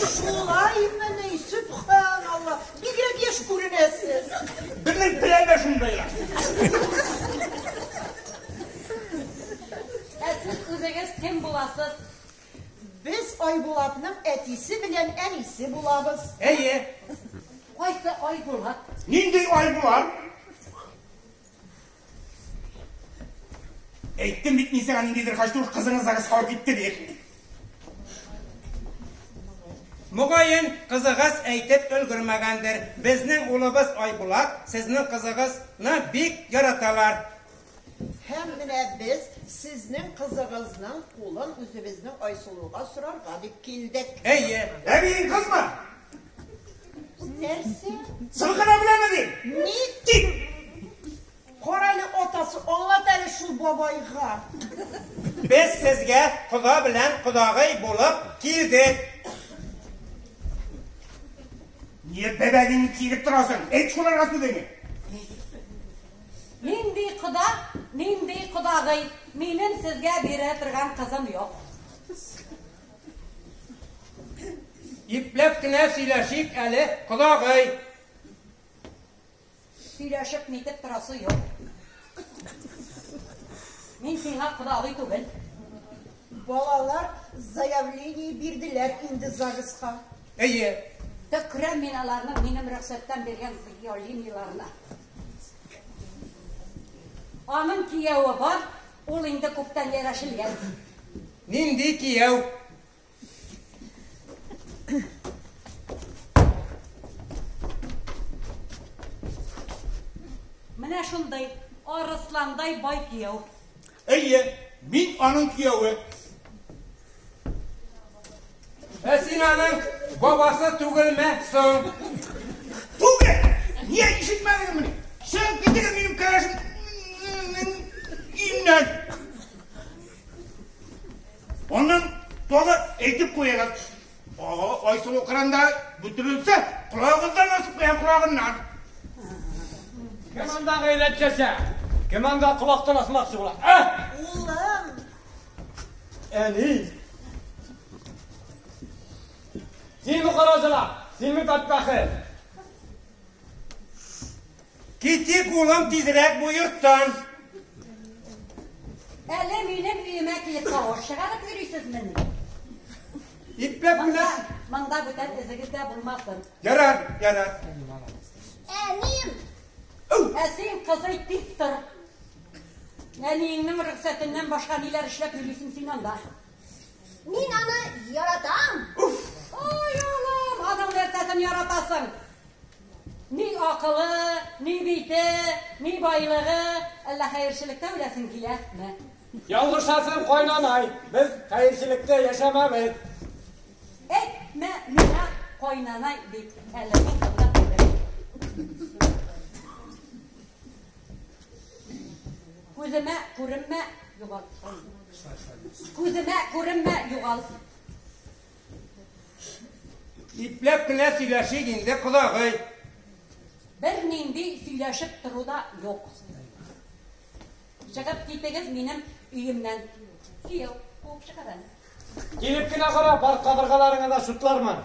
Шулаймыни, сөбханалла. Бигрәк яшь күренәсез. Безнең пләмә шундыйлар. Ә сез үзегез кем буласыз? Без Айбулатның әтисе белән әнисе булабыз. Әйе. Кайсы Айбулат? Нинди Айбулат? Әйттем бит мин сиңа ниндидер хачтур кызыңыз загыз калып китте дип. Мөгаен, кызыгыз әйтеп өлгермәгәндер. Безнең улыбыз Айбулат сезнең кызыгызны бик яраталар. Һәм менә без сезнең кызыгызның кулын үзебезнең Айсылуга сорарга дип килдек. Әйе. Әбиең кызмы? Нәрсә? Сылкына беләме ди? Ни? Тик! Кара әле атасы, аңлат әле шул бабайга. Без сезгә кода белән кодагый булып килдек. Ният бәбәгеңне киереп торасың? Әйт шуларга сүзеңне. Нинди кода, нинди кодагый, минем сезгә бирә торган кызым юк. Ипләп кенә сөйләшик әле, кодагый. Сөйләшеп нитеп торасы юк. Мин сиңа кодагый түгел. Балалар заявление бирделәр инде ЗАГСка. Әйе. Төкерәм мин аларның минем рөхсәттән биргән заявлениеларына. Аның кияве бар, ул инде күптән ярәшелгән. Нинди кияү? Менә шундый арысландай бай кияү. Әйе, мин аның кияве. Ә син аның бабасы түгелме соң? Түгел! Нигә ишетмәдегезмени? Чыгып китегез минем кәләшем өемнән. Аннан тагы әйтеп куягыз. Айсылу кыранда бөтерелсә, колагыннан асып куям, колагыннан. Кем анда гайрәт чәчә? Кем анда колактан асмакчы була? Ә? Улым! Әни! Синме караҗыла? Синме бәдбәхет? Китик, улым, тизрәк бу йорттан. Әле минем өемә килеп тавыш чыгарып йөрисезмени? Ипләп кенә. Монда бүтән эзегез дә булмасын. Ярар, ярар. Әнием! Ә син, кызый, тик тор. Әниеңнең рөхсәтеннән башка ниләр эшләп йөрисең син анда? Мин аны яратам. Ой, улым, аның нәрсәсен яратасың? Ни акылы, ни бите, ни байлыгы, әллә хәерчелектә үләсең киләме? Ялгышасың, кайнанай. Без хәерчелектә яшәмәбез. Әйтмә миңа кайнанай дип, әле мин монда түгел. Күземә күренмә, югал. Күземә күренмә, югал. Ипләп кенә сөйләшик инде, кодагый. Бернинди сөйләшеп тору да юк. Чыгып китегез минем өемнән. Кияү, куып чыгар әле. Килеп кенә кара, бар кабыргаларыңа да шутлармын.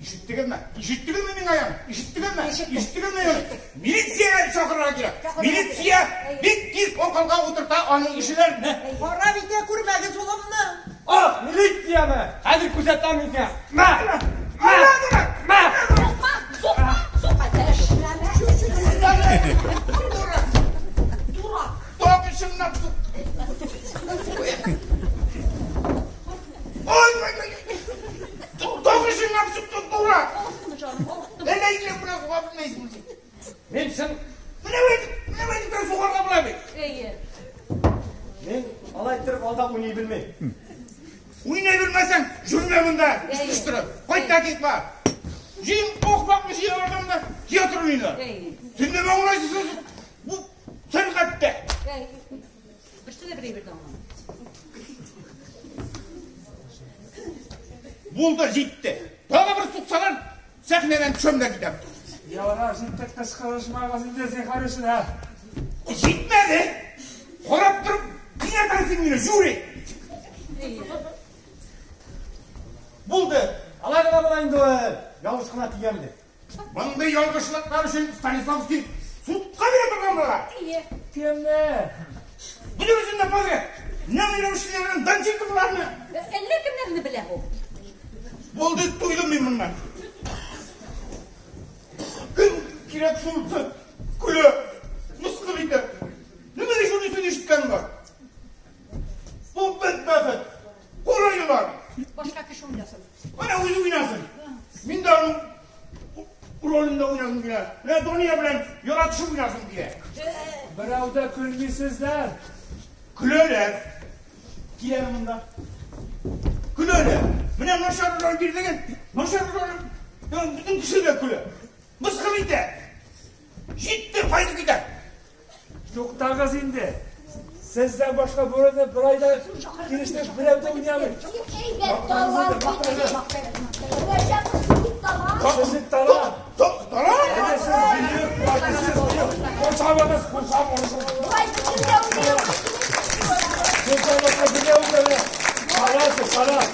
Ишеттегезме? Ишеттегезме миңа яны? Ишеттегезме? Ишеттегезме яны? Милиция чакырырга кирәк. Милиция бик тиз околга утырта аның ишеләрне. Харап итә күрмәгез улымны. Ах, милицияме? Хәзер күрсәтәм мин сиңа. Мә! Мә! Мә! Сукма, сукма, сукма, эшләмә. Дурак. Тагы чынлап сук. Ой, ой, ой. Тагы чынлап сукты, дурак. Авырттымы, җаным, авырттымы? Әллә икләп белән суга белмәйсең син. иттереп алдап уйный белми. Уйный белмәсәң, жүрмә монда, үстереп. Кайт та кит бар. Җыен ахмакны җыялар да монда, театр уйныйлар. Син нәмә аңлайсың бу сәнгатьтә? Берсе дә бер әйбер дә аңламый. Булды, җитте. Тагы бер суксалар, сәхнәдән төшәм дә китәм. Ярар, җитте, кычкырышмагыз инде зинһар өчен, ә. Җитмәде. Карап торып, кыятасың мине, жюри. Булды. Алай гына була инде ул. Ялгыш кына тигән иде. Мондый ялгышлыклар өчен Станиславский судка бирә торган була. Кемне? Бөтенесен дә подряд. Немировскийларны, Дантиковларны. Әллә кемнәрне белә бу. Булды, туйдым мин моннан. Кем кирәк шунысы көлә, мыскыл итә. Нимә шунысын ишеткән бар? Бу бәдбәхет. Кара елан. Башка кеше уйнасын. Менә үзе уйнасын. Мин дә аның ролендә уйнасым килә. Менә Дания белән яратышып уйнасым килә. Берәү дә көлмисезләр. Көләләр. Киләләр монда. Көләләр. Менә начар роль бирдегез. Начар роль. Бөтен кеше дә көлә. Мыскыл итә. Җитте, кайтып китә. Туктагыз инде. Сездән башка бу рольне бер айда килештереп берәү дә уйный алмый. Әйбәт талант. Рәҗәпов бик талант. Сезнең талант. Талант. Әйдә сез бөек артистсыз, бөек. Кул чабыгыз, кул чабыгыз. Болай бөтен дә уйный. Сездән башка берәү дә уйный. Талант, талант.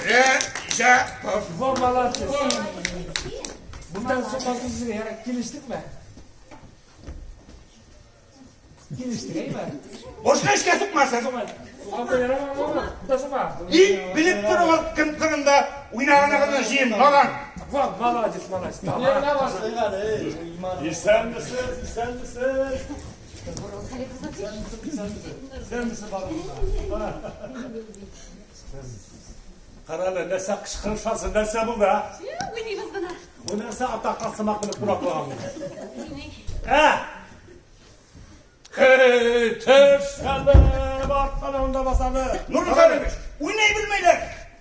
Рәҗәпов. Во, молодец. Bundan sonra сезгә килештекме? Килештек, әйме? Башка эшкә сукмасын. Бunda сукма. И белеп торыгыз, кем турында уйнаганыгызны җыен, надан. Во, молодец, молодец. Нә башлыйк әле, иман. Исәнмесез, исәнмесез. Исәнмесез, балалар. Кара әле, нәрсә кычкырышасың, нәрсә булды, а? Уйныйбыз гына. Бу нәрсә атакка сымак белеп кулаклаган бу? Уйный. Ә? Эй, төш әле, артканында басады. Нурул Хәлимович, уйный белмиләр.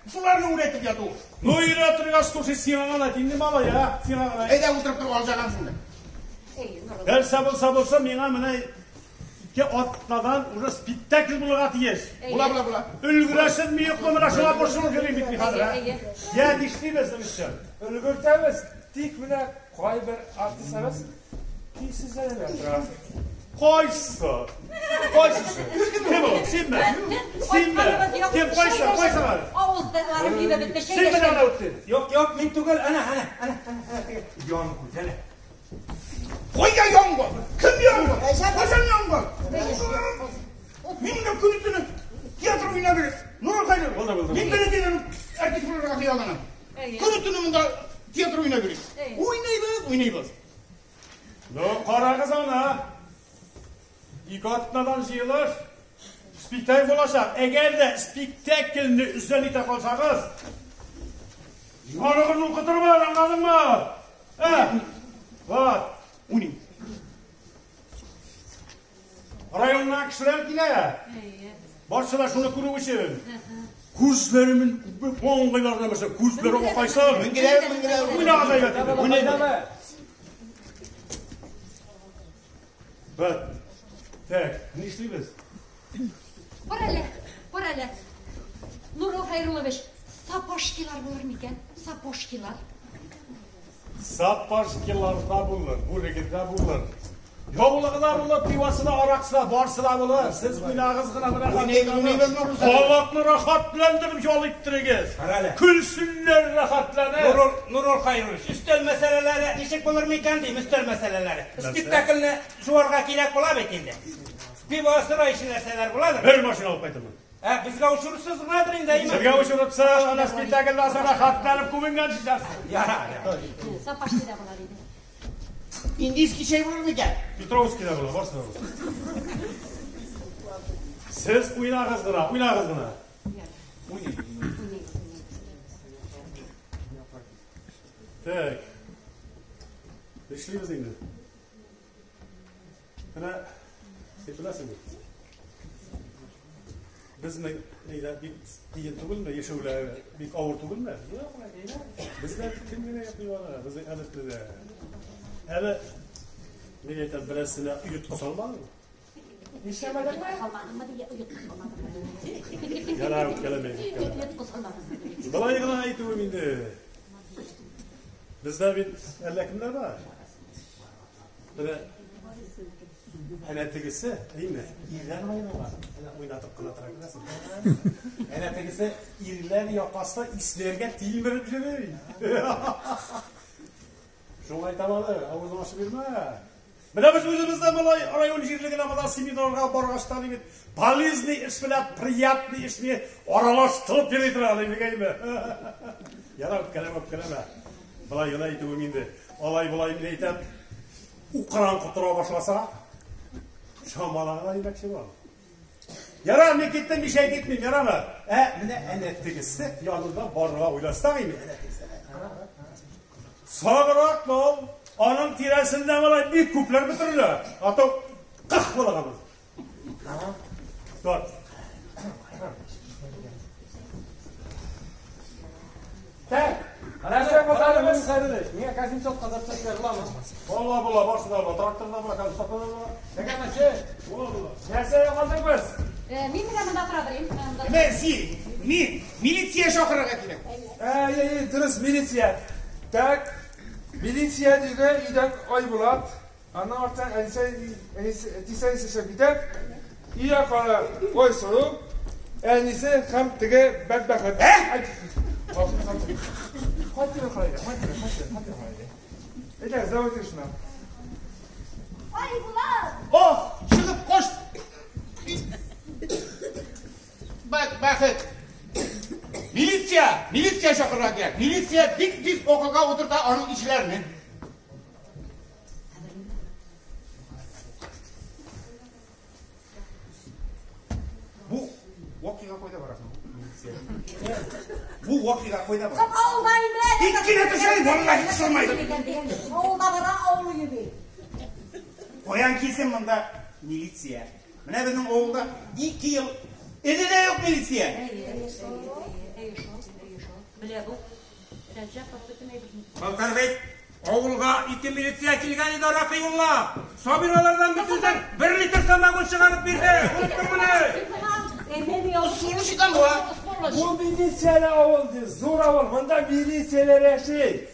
Шуларны өйрәтеп яту. Ну, өйрәтергә, слушай, сиңа гына инде, малай, а? Сиңа гына. Әйдә утырып тор, алҗагансың да. Нәрсә булса булса, миңа менә ике атнадан уже спектакль булырга тиеш. Була, була, була. Өлгерәсеңме, юкмы, менә шуңа борчылып йөрим бит мин хәзер, а? Я, нишлибез, Ришат? Өлгертәбез. Тик менә кайбер артистларыбыз көйсезләнәләр тора. Кайсы? Кайсысы? Кем ул? Синме? Синме? Кем кайсы? Кайсы бар? Авызлары кибеп бетте. Син менә ана үттең. Юк, юк, мин түгел. Әнә, әнә, әнә, әнә, теге Янгүз, әнә. Кайда янгын? Кем янгын? Кайчан янгын? Мин дә көне төне театр уйнап йөрим. Нурул Хәлимович. Булды, булды. Мин бәләкәйдән артист булырга хыялланам. Көне төне монда театр уйнап йөрим. Уйныйбыз, уйныйбыз. Ну, карагыз аны. Ике атнадан җыелыш. Спектакль булачак. Әгәр дә спектакльне өзән итә калсагыз, ярыгын укытырмын, аңладыңмы? Ә? Вот. Уйныйм. Районнан кешеләр килә. Барсы да шуны күрү өчен. Күзләремен маңгайларына мәсәлән, күзләре акайсын. Менгеләр, менгеләр. Уйнагыз әйбәт инде. Уйныйбыз. Бет. Так, нишлибез? Бар әле, бар әле. Нурул Хәйруллович, сапожкилар булыр микән? Сапожкилар. Сапожкилар да булыр, бүреге дә булыр. Яулыгы да булыр, пивасы да, араксы да, барсы да булыр. Сез уйнагыз гына менә. Уйныйбыз, уйныйбыз, Нурул Хәлимович. Халыкны рәхәтләндереп ял иттерегез. Кара әле. Көлсеннәр рәхәтләнеп. Нурул, Нурул Хәйруллович, өстәл мәсьәләләре ничек булыр микән дим, өстәл мәсьәләләре. Спектакльне жуарга кирәк була бит инде. Пиво, сыра ише нәрсәләр буладыр. Бер машина алып кайтырмын. Ә, безгә очырсыз гынадыр инде, әйме? Сезгә очыртса, ана спектакльдән соң рәхәтләнеп күбенгән чыгасыз. Ярар, ярар. Сапожки да булар иде. Индийский чәй булыр микән? Петровский да була, барсы да була. Сез уйнагыз гына, уйнагыз гына. Так. Нишлибез инде? Менә, син беләсеңме? Безнең нидә бик кыен түгелме, яшәүләре бик авыр түгелме? Юк, бездә кем генә йоклый аны, безнең Әлекледә. Әле мин әйтәм, берәрсенә оеткы салмадың? Нишләмәдеңме? Салмадыңмы дия, оеткы салмадыңмы? Ярар, үпкәләмә, үпкәләмә. Оеткы салмадыңмы? Болай гына әйтүем инде. Бездә бит әллә кемнәр бар. Менә әнә тегесе, әйме, ирләр уйнала. Әнә уйнатып кына тора күрәсең. Әнә тегесе ирләр якасына исләргә тилмереп йөри. Шуңа әйтәм әле, авызың ачып йөрмә. Менә без үзебез дә малай район җирлегенә монда семинарга баргачтан бит полезный эш белән приятный эшне аралаштырып йөри торган идек, әйме. Ярар, үпкәләмә, үпкәләмә. Болай гына әйтүем инде. Алай болай мин әйтәм, укран котыра башласа, чамаларга димәкче булам. Ярар, мин киттем, мишәй китмим, ярамы? Ә менә әнә тегесе янында барырга уйласаң инде, әнә тегесе. Саграк бул, аның тирәсендә малай бик күпләр бөтерелә. А то кых булаган. Тот. Так, нәрсә кылганыбыз? Миңа Казинцовка запчастьлар буламы? Була, була, барсы да була. Трактор да була, Казинцовка да була. Әгәмәче. Була, була. Нәрсә калдык без? Мин менә монда тора берим. Менә син, мин милиция чакырырга кирәк. Әй, әй, дөрес, милиция. Так, милиция диде, өйдән Айбулат, аннан арттан әнисе, әнисе, әтисе, әнисе чыгып китә. Өйгә кала Айсылу, әнисе һәм теге бәдбәхет. Ә? Хатиры карайды, хатиры, хатиры, хатиры карайды. Әйдә, давайте шуны. Айбулат! Ох, чыгып кош. Бәк, бәхет. Милиция, милиция чакырырга кирәк. Милиция бик тиз акылга утырта аның ишеләрне. Бу вакыйга кайда бара соң? Милиция. Бу вакыйга кайда бара? Соң авылда инде. Тик кенә төшәй, валлаһи кысылмайды. Авылда бара, авыл йөри. Каян килсен монда милиция? Менә безнең авылда 2 ел эзе дә юк милиция. Әй, шул, әй, шул. Белә бу. Рәҗәпов бөтен әйберне. Былтыр бит авылга 2 милиция килгән иде аракы юллап. Сабир алардан бөтенсен 1 литр самогон чыгарып бирде. Оныттыңмыни? Сулыш икән бу, а? Бу милицияле авыл ди, зур авыл. Монда милицияләр яши.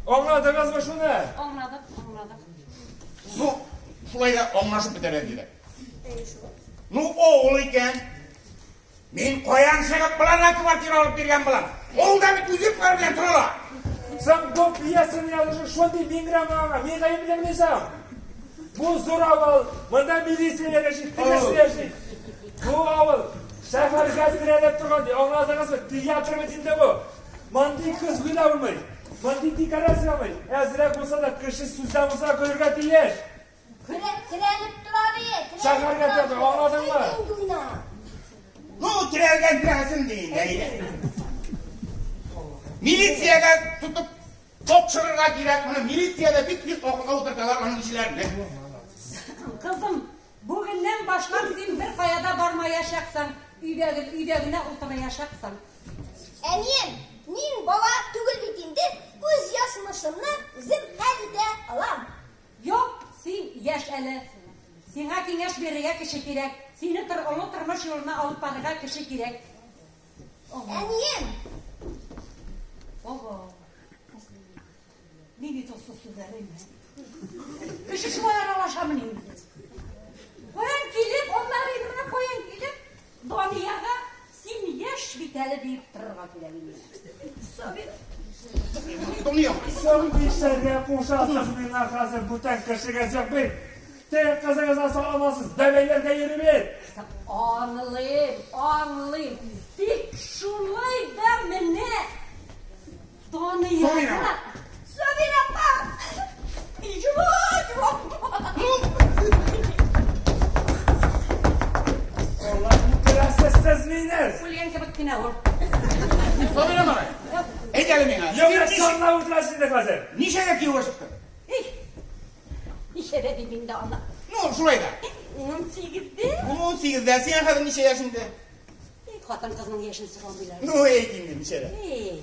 Аңладыгызмы шуны? Аңладык, аңладык. Ну, шулай да аңлашып бетәргә кирәк. Ну, авыл икән. Мин каян чыгып боларга квартира алып биргән булам? Авылда бит үзе пар белән торалар. Соң бу пьесаны язучы шундый миңрәм аңа, мин гаепләмим соң. Бу зур авыл, монда милицияләр яши, тегесе яши. Бу авыл шәһәргә терәлеп торган ди, аңладыгызмы? Театр бит инде бу. Мондый көзге дә булмый, мондый декорация булмый. Әзрәк булса да кеше сүздән булса да көлергә тиеш. Терәлеп тора бит. Шәһәргә театр, аңладыңмы? Ну, терәлгән терәлсен ди инде, әйдә. Милициягә тотып тапшырырга кирәк моны. Милициядә бик тиз акылга утырталар аның ишеләрне. Кызым, бүгеннән башлап син бер кая да бармаячаксың. Өйдә өйдә генә утыраячаксың. Әнием, мин бала түгел бит инде, үз язмышымны үзем хәл итә алам. Юк, син яшь әле. Сиңа киңәш бирергә кеше кирәк. Сине олы тормыш юлына алып барырга кеше кирәк. Әнием! Ого. Нинди тозсыз сүзләр инде. Кеше шулай аралашамыни инде? Каян килеп, аннары инде менә каян килеп, Даниягә син яшь бит әле диеп торырга кирәк инде. Сабир. Дания. Соң нишләргә кушасыз миңа хәзер бүтән кешегә чыкмый. Теге кызыгызга саламасыз, бәбәйләргә йөри бит. Аңлыйм, аңлыйм. Тик шулай да менә Даниягә. Сабир апа! Юк, юк. Алла үтерәсез сез мине. Үлгән кебек кенә ул. Сабир малай. Әйт әле миңа. Юк, Син санлап үтерәсез инде хәзер. ничәгә кияүгә чыктың? Эй, ничәдә дим инде аны? Ну, шулай да. 18-дә? 18-дә. Син хәзер ничә яшеңдә? бит хатын-кызның яшен сорамыйлар. Ну, әйт инде, ничәдә? Эй,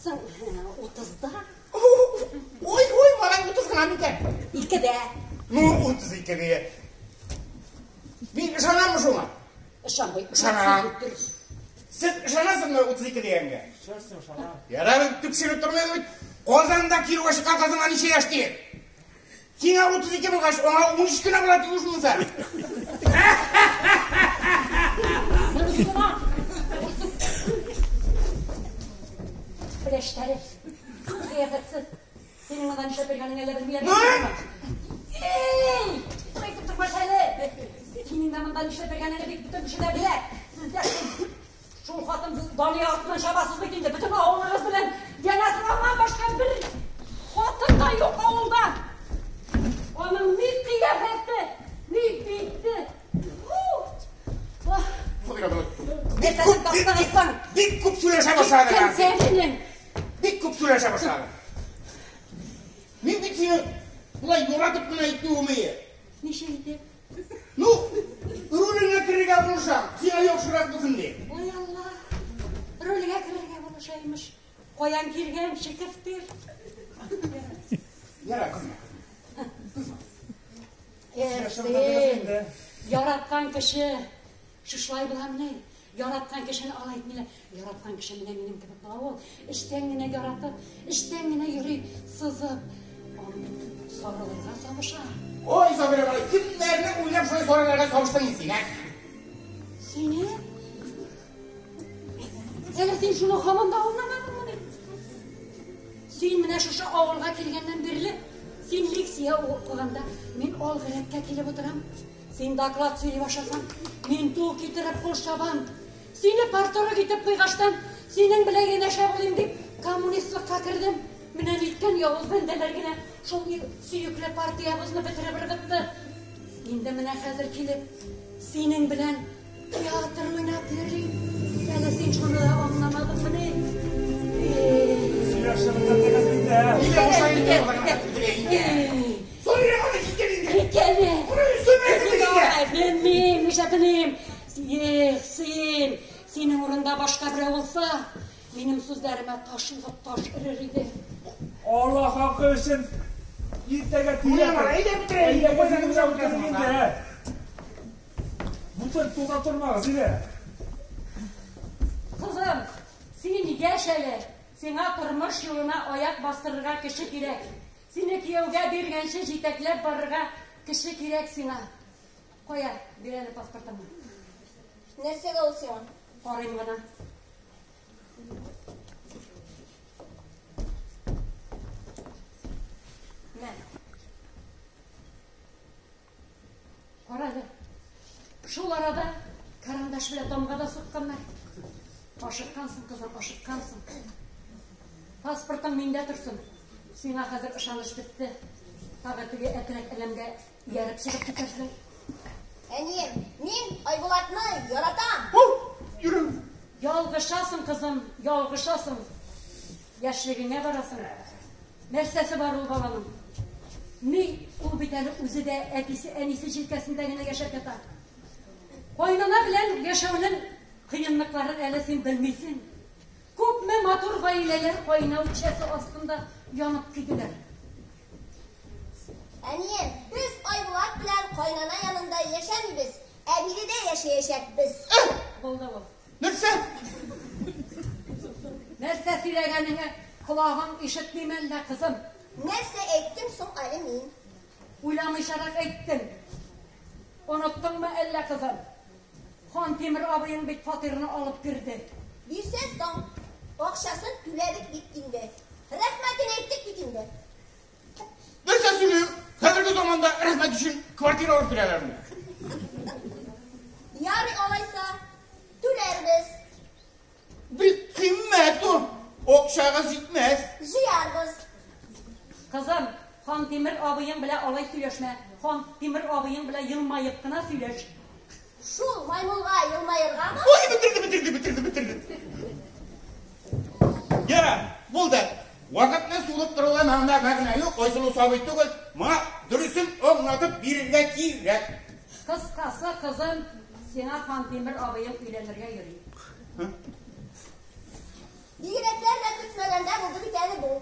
соң, 30-да. Ой, ой, малай, 30 гына микән? 2-дә. Ну, 32-дә. Мин ышанаммы шуңа? Ышанмый. Ышанам. Сез ышанасызмы 32 дигәнгә? Шөрсен, ышанам. Ярар, төпченеп тормыйбыз бит. Казанда кияүгә чыккан кызыңа ничә яшь диеп? Сиңа 32 булгач, аңа 13 кенә була дип ушмыйсың. Пеләштәре. Кыяфәтсез. Синең монда нишләп йөргәнеңне әллә белмиләр. Эй! Әйтеп тормаш әле. Синең дә монда нишләп йөргәнеңне бит бөтен кеше дә белә. Сез дә шул хатын Дания артыннан чабасыз бит инде. Бөтен авылыгыз белән янәсе аннан башка бер хатын да юк авылда. Аның ни кыяфәте, ни бите. Бик күп сөйләшә башлады. Бик күп сөйләшә башлады. Мин бит сине болай яратып кына әйтүем ие. Ничә итеп? Ну, ролеңә керергә булышам, сиңа яхшырак булсын дип. Ой Алла, рольгә керергә булыша имеш. Каян килгән шикефтер? Яра, кызма. Эх, син, яраткан кеше шушылай буламыни? Яраткан кешене алай итмиләр. Яраткан кеше менә минем кебек була ул. Эчтән генә яратып, эчтән генә йөри, сызып, сарылырга сабыша. Ой, Сабира бала, кемнәрне уйлап шулай сарылырга сабыштың син, ә? Сине? Әле син шуны һаман да аңламадыңмыни? Син менә шушы авылга килгәннән бирле, син лекция укыганда, мин алгы рәткә килеп утырам. Син доклад сөйли башласаң, мин ту китереп кул чабам. Сине парторг итеп куйгачтан, синең белән янәшә булыйм дип, коммунистлыкка кердем. Менә ниткән явыз бәндәләр генә шул сөекле партиябызны бетереп ыргытты. Инде менә хәзер килеп, синең белән театр уйнап йөрим. Әле син шуны да аңламадыңмыни? Сөйләшеп бетердегез инде. Китәме? Белмим, нишләп белмим. Эх, син, синең урында башка берәү булса, минем сүзләремә таш йогып таш өрер иде. Алла хакы өчен иртәгә Менә, әйдә бетерәйек. Әйдә бетерәйек инде. Бүтән туза тормагыз, әйдә. Кызым, син яшь әле. Сиңа тормыш юлына аяк бастырырга кеше кирәк. Сине кияүгә биргәнче җитәкләп барырга кеше кирәк сиңа. Кая, бир әле паспортыңны. Нәрсәгә ул сиңа? Карыйм гына. Мә. Кара әле. Шул арада карандаш белән тамга да сукканнар. Ашыккансың, кызым, ашыккансың. Паспортың миндә торсын. Сиңа хәзер ышаныч бетте. Тагы теге әтрәк әләмгә ияреп чыгып китәрсең. Әнием, мин Айбулатны яратам. Йөрем. Ялгышасың, кызым, ялгышасың. Яшьлегеңә барасың. Нәрсәсе бар ул баланың? Ни, ул бит әле үзе дә әтисе, әнисе җилкәсендә генә яшәп ята. Кайнана белән яшәүнең кыенлыкларын әле син белмисең. Күпме матур гаиләләр кайнау чәсе астында янып киделәр. Әнием, без Айбулат белән кайнана янында яшәмибез. Ә биредә яшәячәкбез. Булды ул. Нәрсә? Нәрсә сөйләгәнеңә колагың ишетмиме әллә, кызым? Нәрсә әйттем соң әле мин? Уйламыйчарак әйттем. Оныттыңмы әллә, кызым? Хан Тимер абыең бит фатирны алып керде. Бирсә соң, акчасын түләдек бит инде. Рәхмәтен әйттек бит инде. Нәрсә сөйлим? Хәзерге заманда рәхмәт өчен квартира алып бирәләрме? Ярый алайса, түләрбез. Бик кыйммәт ул. Акчагыз җитмәс. Җыярбыз. Кызым, Хан Тимер абыең белән алай сөйләшмә. Хан Тимер абыең белән елмаеп кына сөйләш. Шул маймылга елмаергамы? Ой, бетерде, бетерде, бетерде, бетерде. Яра, булды. Вакытны сулып торуга мәгънә юк, Айсылу сабый түгел. Моңа дөресен аңлатып бирергә кирәк. Кыскасы, кызым, Сиңа Хантимер абыең өйләнергә йөри. Бигрәкләр дә көтмәгәндә булды бит әле бу.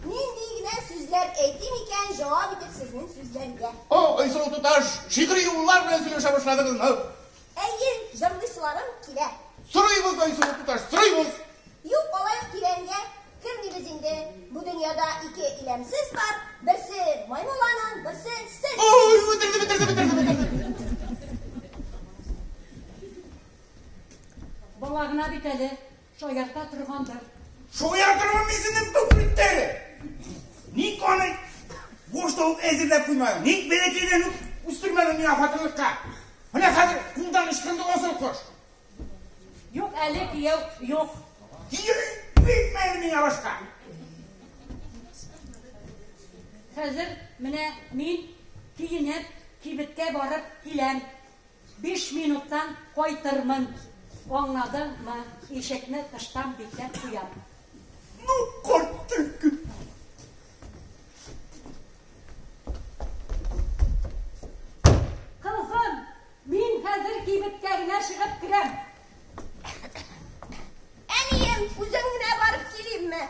Нинди генә сүзләр әйтим икән, җавап итеп сезнең сүзләргә. О, Айсылу туташ, шигъри юллар белән сөйләшә башладыгызмы? Әйе, җырлыйсыларым килә. Сорыйбыз, Айсылу туташ, сорыйбыз. Юк, алай ук тирәнгә кермибез инде. Бу дөньяда ике иләмсез бар. Берсе маймыл аның, берсе сез. Ой, бетерде, бетерде, бетерде, бетерде. Бала гына бит әле, шаярта торгандыр. Шаяртырмын мин синең түгел. Ник аны башта ук әзерләп куймадың? Ник бәләкәйдән үк үстермәдең миңа хатынлыкка? Менә хәзер кулдан ычкынды асыл кош. Юк әле, кияү, юк. Кияү битмәде миңа башка. Хәзер менә мин киенеп, кибеткә барып киләм. 5 минуттан кайтырмын. Аңладыңмы? Ишекне тыштан бикләп куям. Ну, карттык. Кызым, мин хәзер кибеткә генә чыгып керәм. Әнием, үзең генә барып килимме?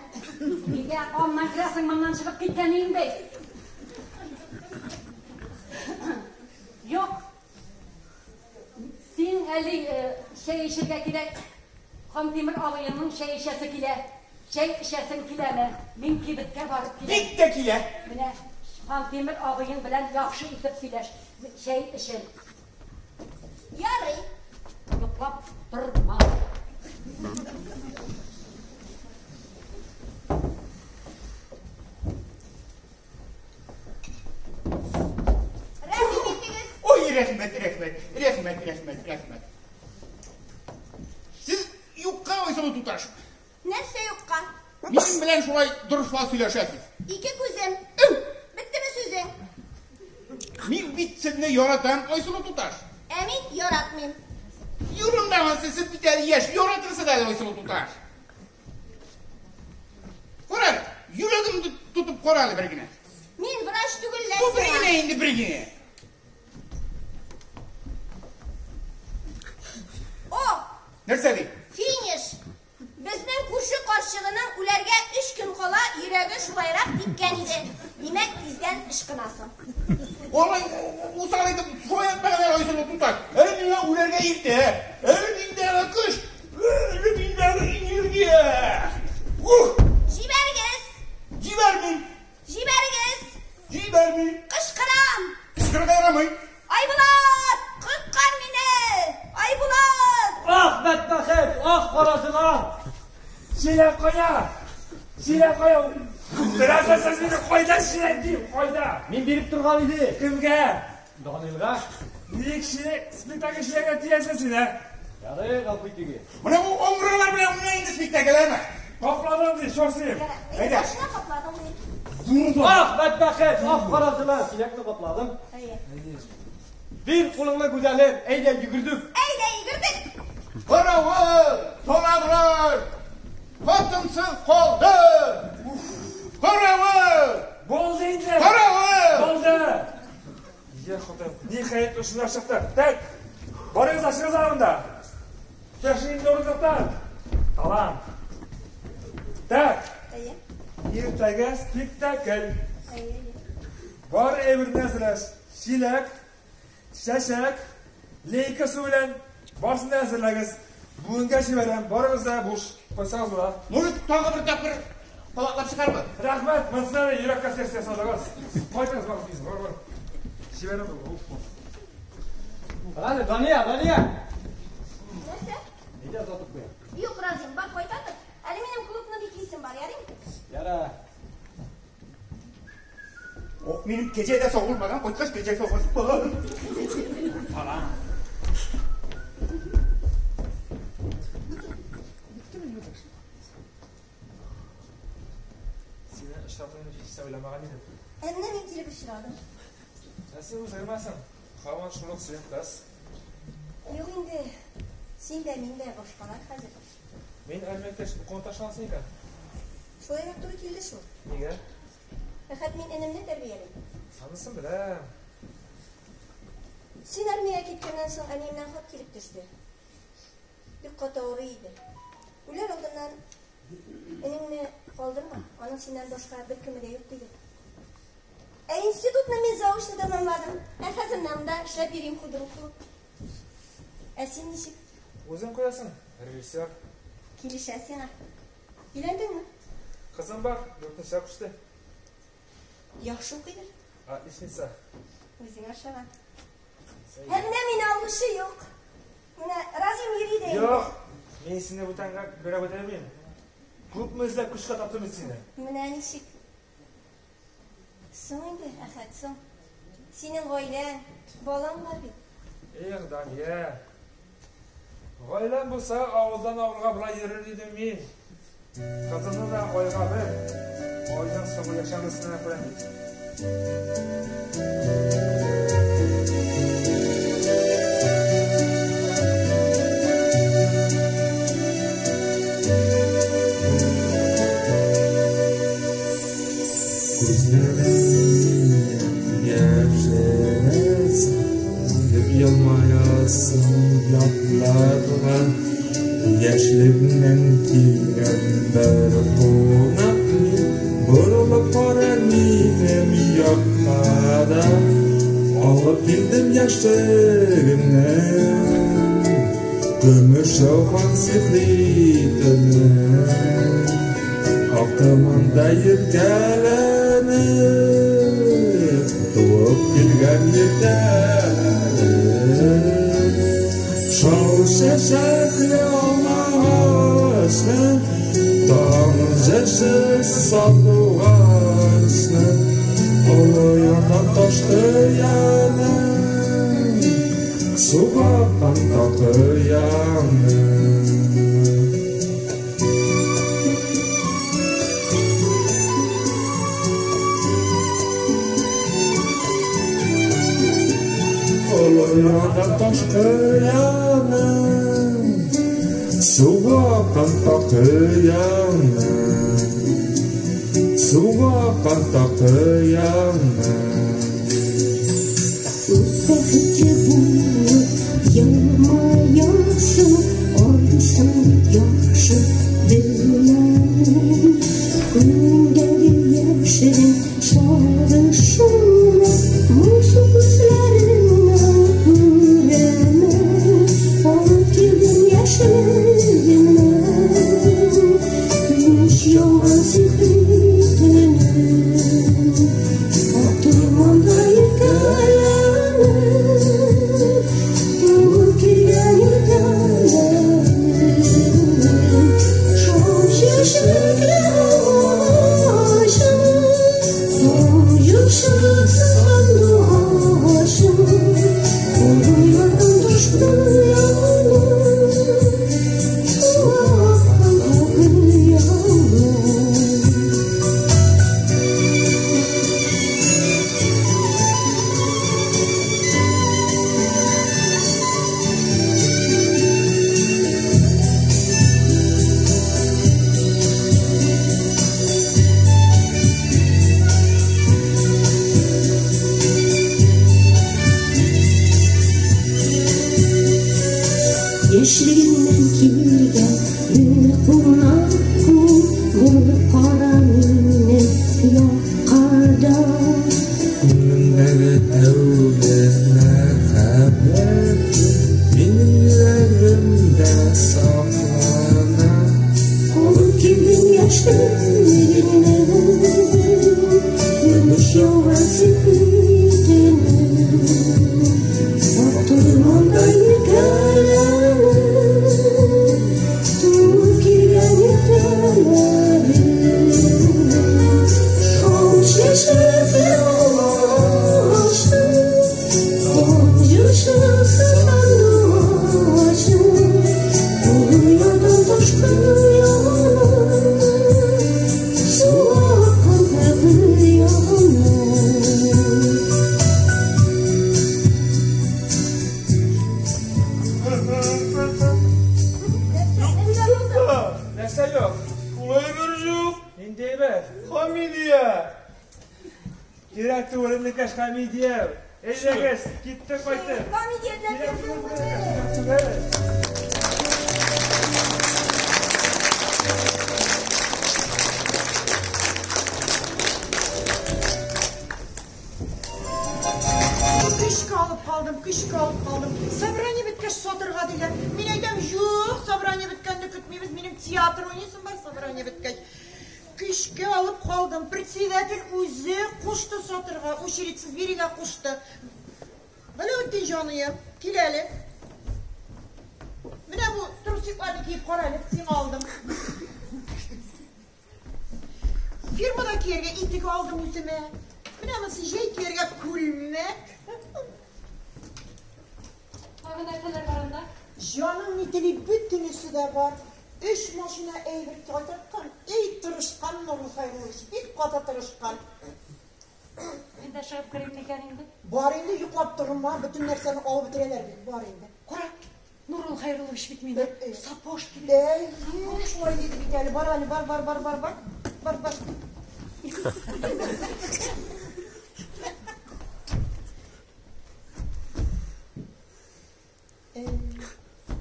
Нигә аннан керәсең, моннан чыгып киткән инде. Юк. Син әле чәй эчәргә кирәк. Хантимер абыеңның чәй эчәсе килә. Чәй эчәсең киләме? Мин кибеткә барып киләм. Бик тә килә. Менә Хантимер абыең белән яхшы итеп сөйләш. Чәй эчен. Ярый. Йоклап торма. Рәхим итегез. Ой, рәхмәт, рәхмәт, рәхмәт, рәхмәт, рәхмәт. Сез юкка, Айсылу туташ. Нәрсә юкка? Минем белән шулай дорфа сөйләшәсез. Ике күзем. Беттеме сүзең? Мин бит сезне яратам, Айсылу туташ. Ә мин яратмыйм. Юрындагы сез бит әле яшь, яратырсыз әле, Айсылу туташ. Кара әле, йөрәгемне тотып кара әле бер генә. Мин врач түгел лә Бу бер сиңа. генә инде, бер генә. О, Нәрсә ди? финиш. Безнең күрше карчыгының үләргә 3 көн кала йөрәге шулайрак типкән иде. Димәк, тиздән ычкынасың. Алай усал итеп шаяртмагыз әле, Айсылу туташ. Әле миңа үләргә иртә. Әле миндәге көч, әле миндәге энергия. Ух! Җибәрегез! Җибәрмим. Җибәрегез! Җибәрмим. Кычкырам! Кычкырырга ярамый. Айбулат! Коткар мине! Айбулат! Ах, бәдбәхет, ах, кара җылан! Чиләк кая? Чиләк кая? Бераздан сез мине кайда чиләк дим, кайда? Мин биреп торган иде. Кемгә? Данилга. Ник чиләк, спектакль чиләгенә тиясең син, ә? Ярый, гафу итегез. Менә бу аңгыралар белән уйна инде спектакль, әме? Капладың ди, шосим. Әйдә. Башына капладың ни? Ах, бәдбәхет, ах, кара җылан! Чиләкне капладым. Әйе. Бир кулыңны, гүзәлем, әйдә йөгердек. Әйдә йөгердек. Каравыл, талаглар, хатынсыз калды. Каравыл, Булды инде. каравыл. Булды. Я Ходаем, ниһаять ушунда чыктык. Так, барыгыз да чыгыгыз монда. Чәшин инде урындыктан. Талант. Так, Әйе. иртәгә спектакль. Әйе. Бар әйберне әзерләш. Чиләк, чәчәк, лейка су белән барысын да әзерләгез. Бүгенгә җибәрәм, барыгыз да буш. Койсагыз була. Может, тагы бер тапкыр кабатлап чыгарбыз? Рәхмәт, монысына да йөрәк концерт ясадыгыз. Кайтыгыз, барыгыз, бар, бар. Җибәрәм. Әле, Дания, Дания! Нәрсә? Әйдә, озатып куям. Юк, Разим, бар кайта тор. Әле минем клубны биклисем бар, ярыймы? Яра. Ох, минем кәҗә дә сагылмаган, кайткач кәҗә сагылсын. Талант. Сине очратырмын дип һич тә уйламаган идем. Ә менә мин килеп очрадым. Ә син үзгәрмәсең. Һаман шул ук сөен кыз. Юк инде. Син дә, мин дә башкалар хәзер. Мин әлмәктә укуын ташлансың икән. Шулайрак туры килде шул. Нигә? Рәхәт мин энемне тәрбиялим. Анысын беләм. Син армиягә киткәннән соң әниемнән хат килеп төште. Бик каты авырый иде. Үләр алдыннан энеңне калдырма, аның синнән башка беркеме дә юк диде. Ә институтны мин заочно тәмамладым. Ә хәзер менә монда эшләп йөрим худрук булып. Ә син ничек? Үзең куясың, режиссер. Килешә сиңа. Өйләндеңме? Кызым бар, дүртенчегә күчте. Яхшы укыйдыр. Отличница. Үзең ашаган. Ә менә мине алучы юк. Менә Разим йөри дә инде. Юк, мин сине бүтәнгә бирә бетермим. Күпме эзләп көчкә таптым мин сине. Менә ничек. Соң инде, Әхәт, соң. Синең гаиләң, балаң бар бит. Эх, Дания. Гаиләм булса, авылдан авылга болай йөрер идем мин. Кызымны да айга бер, айның соңгы якшәмбесенә күрәм бит. Күзләреңнән яшерәсең, дип елмаясың ятларга. Яшьлегеңнән килгән бер кунак мин, борылып кара минем якка да. Алып килдем яшьлегемне, көмеш яуган сихри төнне. Ак томанда иркәләнеп, туып килгән иртәләрем. Шау чәчәкле алмагачны, таң җырчы сандугачны, олы ярдан ташкыяны, суга аккан такыяны. Олы ярдан ташкыяны, суга аккан такыяны, суга аккан такыяны. Бәхетле булып елмаясың, анысын бик яхшы беләм. Күңелдәге яшерен сагышыңны моңсу күзләреңнән күрәмен. Алып килдем яшьлегемнән, көмеш яуган сихри төнем. Ак томанда иркәләнеп, туып килгән иртәләрем. Шау чәчәкле алмагачым, таң җырчысы сандугачым, олы ярдан ташкыяны, суга аккан такыяны. Яшьлегемнән килгән бер кунак күк булып кара минем якка да. Күңелемдәге тәүге мәхәббәт минем йөрәгемдә саклана. Алып килдем яшьлегемнән, көмеш яуган сихри төнем. Ак томанда иркәләнеп, туып килгән иртәләрем. Шау чәчәкле алмагачым, таң җырчысы сандугачым, олы ярдан ташкыяны, суга аккан такыяны. Нәрсә юк? Шулай бер юк. Нинди әйбер? Хәмидия. Кирәк түгел, энекәш, Хәмидия. Әйдәгез, китте, кайтты. Комедия Түгел. Көчкә алып калдым, көчкә алып калдым. Собрание беткәч сатырга диләр. Мин әйтәм, юк, собрание беткәнне көтмибез. Минем театр уйныйсым бар собрание беткәч. Көчкә алып калдым. Председатель үзе кушты сатырга, очередьсез бирергә кушты. Галәветдин җаныем, кил әле. Менә бу трусикларны киеп кара әле, сиңа алдым. Фирмада кияргә итек алдым үземә. Менә монысы җәй кияргә күлмәк. Тагы нәрсәләр бар анда? Җаның ни тели, бөтенесе дә бар. Өч машина әйбер кайтарткан. Эй, тырышкан Нурул Хәйруллович, бик каты тырышкан. Мин дә чыгып керим микән инде? Бар инде, йоклап торма, бөтен нәрсәне алып бетерәләр бит, бар инде. Кара, Нурул Хәйруллович бит мине сапожки. Әй, шулай диде бит әле. Бар әле, бар, бар, бар, бар, бар. Бар, бар.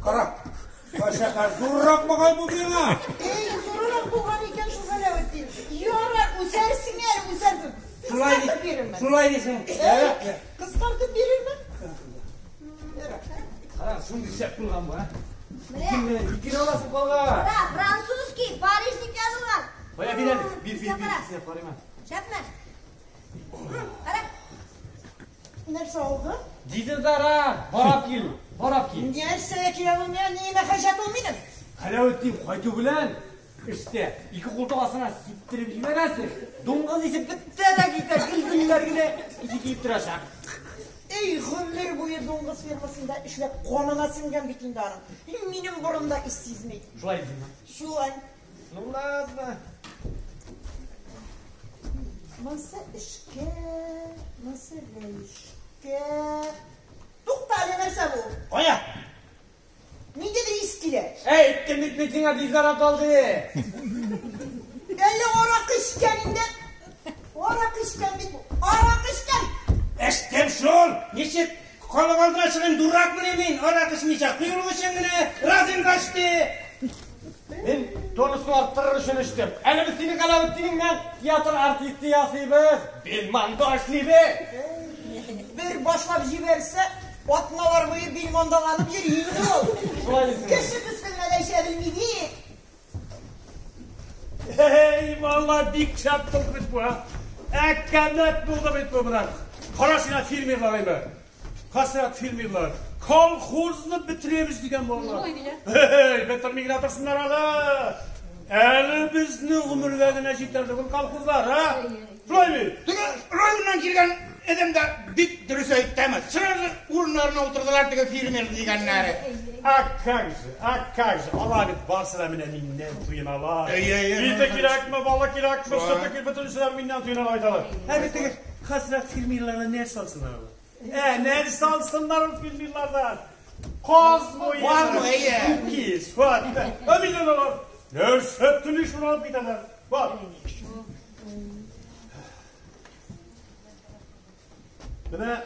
Кара, кайчакар зуррак бугай бу миңа. Эй, зуррак булган икән шул Галәветдин. Ярар, үсәрсең әле, үсәрсең. Шулай Кыскартып бирермен. Шулай дисең. Эй, кыскартып бирермен. Ярар. Кара, шундый шәп булган бу, а? Менә. Икене аласың калган. Кара, французский, Париж дип язылган. Кая бир әле. Бир, бир, бир. Сине карыйм. Шәпме? Кара. Нәрсә алды? Дизелзара, барап кил, барап кил. Нәрсәгә кирәк ул миңа, ниемә хаҗәт ул минем? Галәветдин кайту белән эштә ике култык астына сиптереп җибәрәсең. Дуңгыз исе бетә дә китә, гөл-гөлләр генә исе килеп торачак. Эй, гомер буе дуңгыз фермасында эшләп канына сеңгән бит инде аның. Минем борында ис сизми. Шулай дисеңме? Шулай. Ну ладно. Монсы эшкә, монсы рәешкә. Тукта әле, нәрсә бу? Кая? Ниндидер ис килә. Әй, әйттем бит мин сиңа дезодорант ал дип. Әллә аракы эчкән инде? Аракы эчкән бит бу. Аракы эчкән. Эчтем шул. Ничек халык алдына чыгыйм, дуракмыни мин? Аракы эчмичә, кыюлык өчен генә Разин качты. Мин тонусны арттырыр өчен эчтем. Әле без сине Галәветдинең белән театр артисты ясыйбыз. Бельмондо эшлибез. Бер башлап җибәрсә, атналар буе бельмондоланып йөри инде ул. Шулай дисеңме? Кеше төсле генә дә эчә белми бит. Эй, валла, бик шәп булды бит бу, а. Әкәмәт булды бит бу менә. Кара сиңа фермерлар әйбә. Хәсрәт фермерлар. Колхозны бетерәбез дигән балалар. Шулай диләр. Эй, бетерми генә торсыннар әле. Әле безнең гомергә генә җитәрлек ул колхозлар, а? Шулай бит? Теге районнан килгән адәм дә бик дөрес әйттеме? Сразу урыннарына утырдылар теге фермер дигәннәре. А как же, а как же. Алар бит барысы да менә миннән туеналар. Әй, әй, әй. Ите кирәкме, бала кирәкме, Шулай. сөте кирәкме, бөтенесе дә миннән туеналар айталар. Ә бит теге хәсрәт фермерлардан нәрсә алсыннар алар? Ә, нәрсә алсыннар ул фермерлардан? Каз муены. Каз муе, әйе. Кукис, вот. Ә миннән алар. Нәрсә тели шуны алып китәләр. Вот. Менә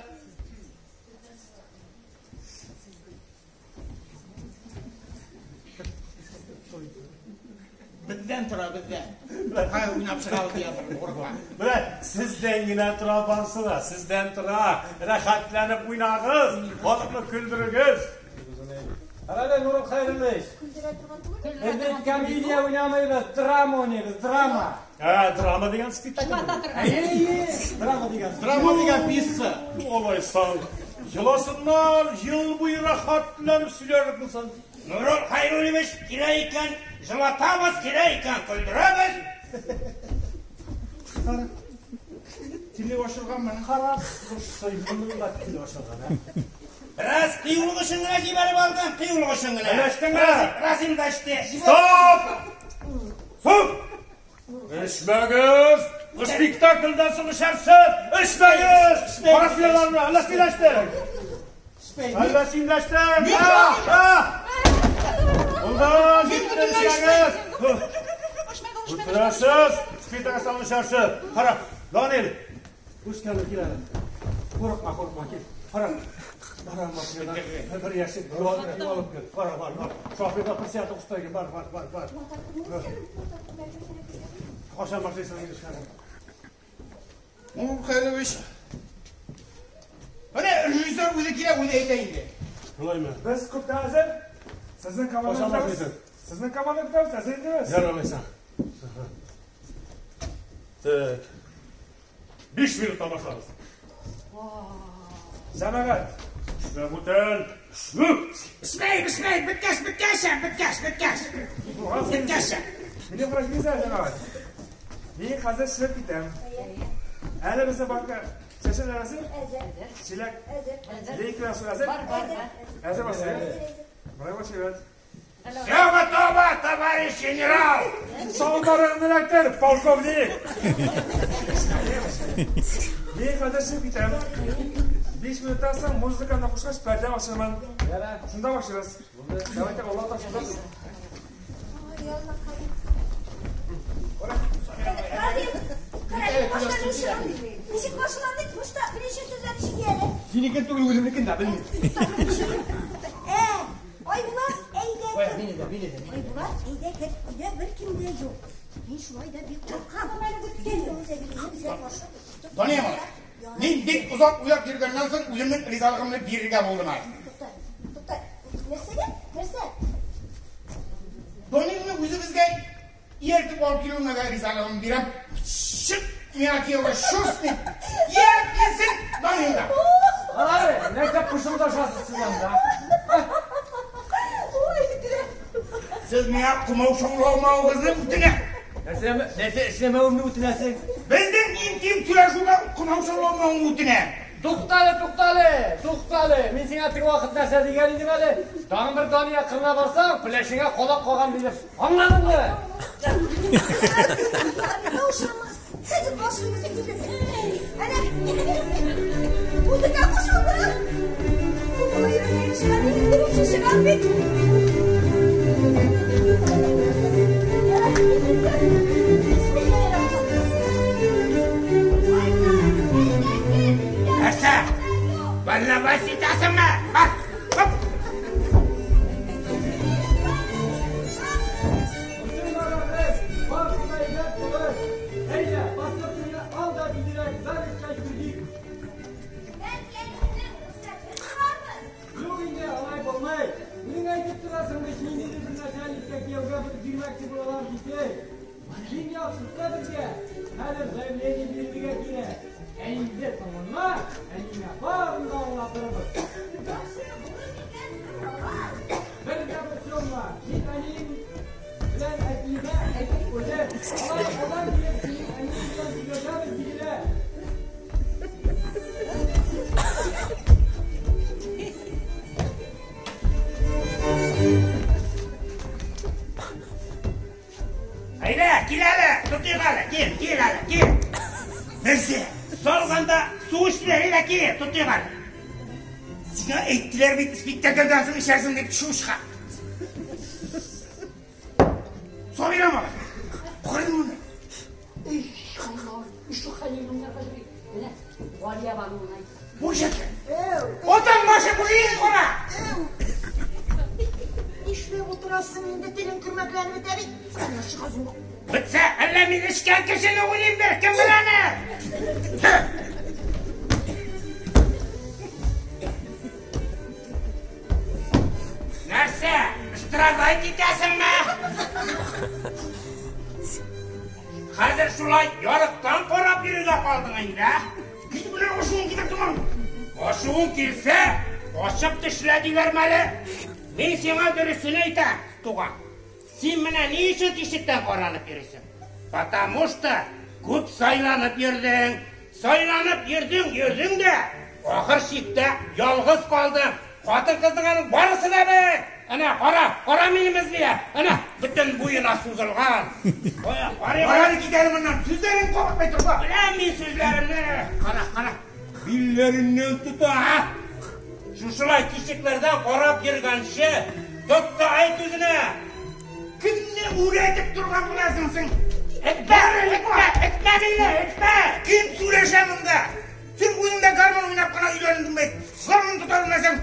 Бездән тора, бездән. Кая уйнап чыгабыз театр, курыкма. Менә сездән генә тора барысы да, сездән тора. Рәхәтләнеп уйнагыз, халыкны көлдерегез. Әле Нурул Хәйруллович. Көлдерә торган түгел. Без бит комедия уйнамыйбыз, драма уйныйбыз, драма. Ә, драма дигән спектакль. Жылата торган. Әйе, әйе, драма дигән. Драма дигән пьеса. Алайсаң, еласыннар, ел буе рәхәтләнеп сөйләрлек булсын. Нурул Хәйруллович кирәк икән, жылатабыз, кирәк икән, көлдерәбез. Теле ачылган моның. Карап торсай, моның да теле ачылган, ә? Бераз кыюлык өчен генә җибәреп алдым, кыюлык өчен генә. Әләштеңме? Разин да эчте. Стоп! Стоп! Эчмәгез! Спектакльдән соң эчәрсез! Эчмәгез! Кара сыерларны, әллә син эчтең? Әллә син эчтең? Булды, җитте эчмәгез! Утырасыз, спектакль соң эчәрсез. Кара, Данил, үскәнне кил әле. Курыкма, курыкма, кил. Кара. Бара машинада. Бер яшик алып кил. Бара, бар, бар. Шоферга присядь куштайгы. Бар, бар, бар, бар. Кашан башлыйсың эшне? Ну, Хәлович. Менә режиссер үзе килә, үзе әйтә инде. Шулаймы? Без күптән әзер. Сезнең команда Кашан көтәбез. башлыйсың? Сезнең команда көтәбез, әзер инде без. Ярар алайса. Так. 5 минутта башлабыз. Җәмәгать, Эшлә бүтән. Эшләйм, эшләйм, беткәч, беткәч, беткәч, беткәч. Беткәч. Минем просьбам җәмәгать. Мин хәзер чыгып китәм. Әле безнең банка чәчәләр әзер? Әзер. Чиләк, Әзер. лейкалар су әзер? Бар, бар, бар. Әзер булса. Браво, шәбәт. Все готово, товарищ генерал. Солдарыңны эләктер, полковник. Мин хәзер чыгып китәм. 5 минуттан соң музыканы кушкач пәрдә ачырмын. Шунда башлыйбыз. Давайте Алла тапшырдык. Ай, Алла, Разил, карале, башланышы. Ничек башланды? Башта беренче сүзләр ничек әле? Синекен түгел, үземнекен дә белмим. Айбулат, әйдә Ой, кер. мине дә, мине дә. Айбулат, әйдә кер. Өйдә беркем дә юк. Мин шулай да бик куркам. Дания малай, мин бик озак уйлап йөргәннән соң үземнең ризалыгымны бирергә булдым әле. Тукта, тукта. Нәрсәгә? Нәрсә? Данилны үзебезгә ияртеп алып килүемә ризалыгымны бирәм. Чык, миңа кияүгә шус дип. Ияреп килсен Данил да. Карале, нәрсә пышылдашасыз сез анда? Ой, диләр. Сез миңа комаучауламавыгызны үтенәм. Нәрсә, нәрсә эшләмәвемне үтенәсең? Безнең интим сөйләшүгә комаучауламавыңны үтенәм. Туктале, туктале, туктале. Мин сиңа теге вакыт нәрсә дигән идем әле? Тагын бер Дания кырына барсаң, пеләшеңә калак кагам дидем. Аңладыңмы? Тавышламагыз. Хәзер башлыйбыз килде. Әнә. Музыка кушылды. Бу бала йөрәгенә чыгар, беренче чыгар бит. Нәрсә? Волновать итәсеңме? Бар, хоп. Әйдә, паспортыңны ал да тизрәк ЗАГСка йөрик. Юк инде, алай булмый. Үзең әйтеп торасың бит, ниндидер бер начальникка кияүгә бер бирмәкче булалар дисең. Иң яхшысы безгә хәзер заявление бирергә кирәк. Ә инде соңыннан әниеңә барын да аңлатырбыз. Бер дә борчылма, мин әниең белән әтиемә әйтеп куйдым. Алар алар килеп синең әниең белән сөйләшәбез диделәр. Әйдә, кил әле, тотыйк әле, кил, кил әле, кил. Нәрсә? Салганда су эчтеләр, әйдә, кил, тотыйк әле. Сиңа әйттеләр бит, спектакльдән соң эчәрсең дип шушка. Сабира малай. Карыйм моны. Эй, Алла, шу Хәлилеңне хәзер. Менә Галия бануына әйт. Бу җәкә. Отаң башы бүген кара. Нишләп утырасың инде, телең көрмәкләнеп бетә бит. Әнә чыгасың. Бетсә, әллә мин эчкән кешене уйлыйм бер, кем белә аны? Нәрсә, страдать итәсеңме? Хәзер шулай ярыктан карап йөрергә калдың инде, ә? Китеп белән ашуың китеп тормам. Ашуың килсә, ачып тешлә диләрме әле? Мин сиңа дөресен әйтәм, туган. Син менә ни өчен тишектән каранып йөрисең? Потому что күп сайланып йөрдең. Сайланып йөрдең, йөрдең дә, ахыр чиктә ялгыз калдың. Хатын-кызның аның барысы да бер. Әнә, кара, кара минем эзлия. Әнә, бөтен буена сузылган. Кая, карый, Кара әле китәр моннан. Сүзләрең кабатмый торма. Беләм мин сүзләремне. Кара, кара. Билләреннән тота. Шушылай тишекләрдән карап йөргәнче, тот та әйт үзенә. Кемне үрәтеп торган буласың син? Этмә, этмә, этмә мине, этмә. Кем сөйләшә монда? Син үзең дә гармун уйнап кына өйләндең бит. Гармун тота белмәсәң,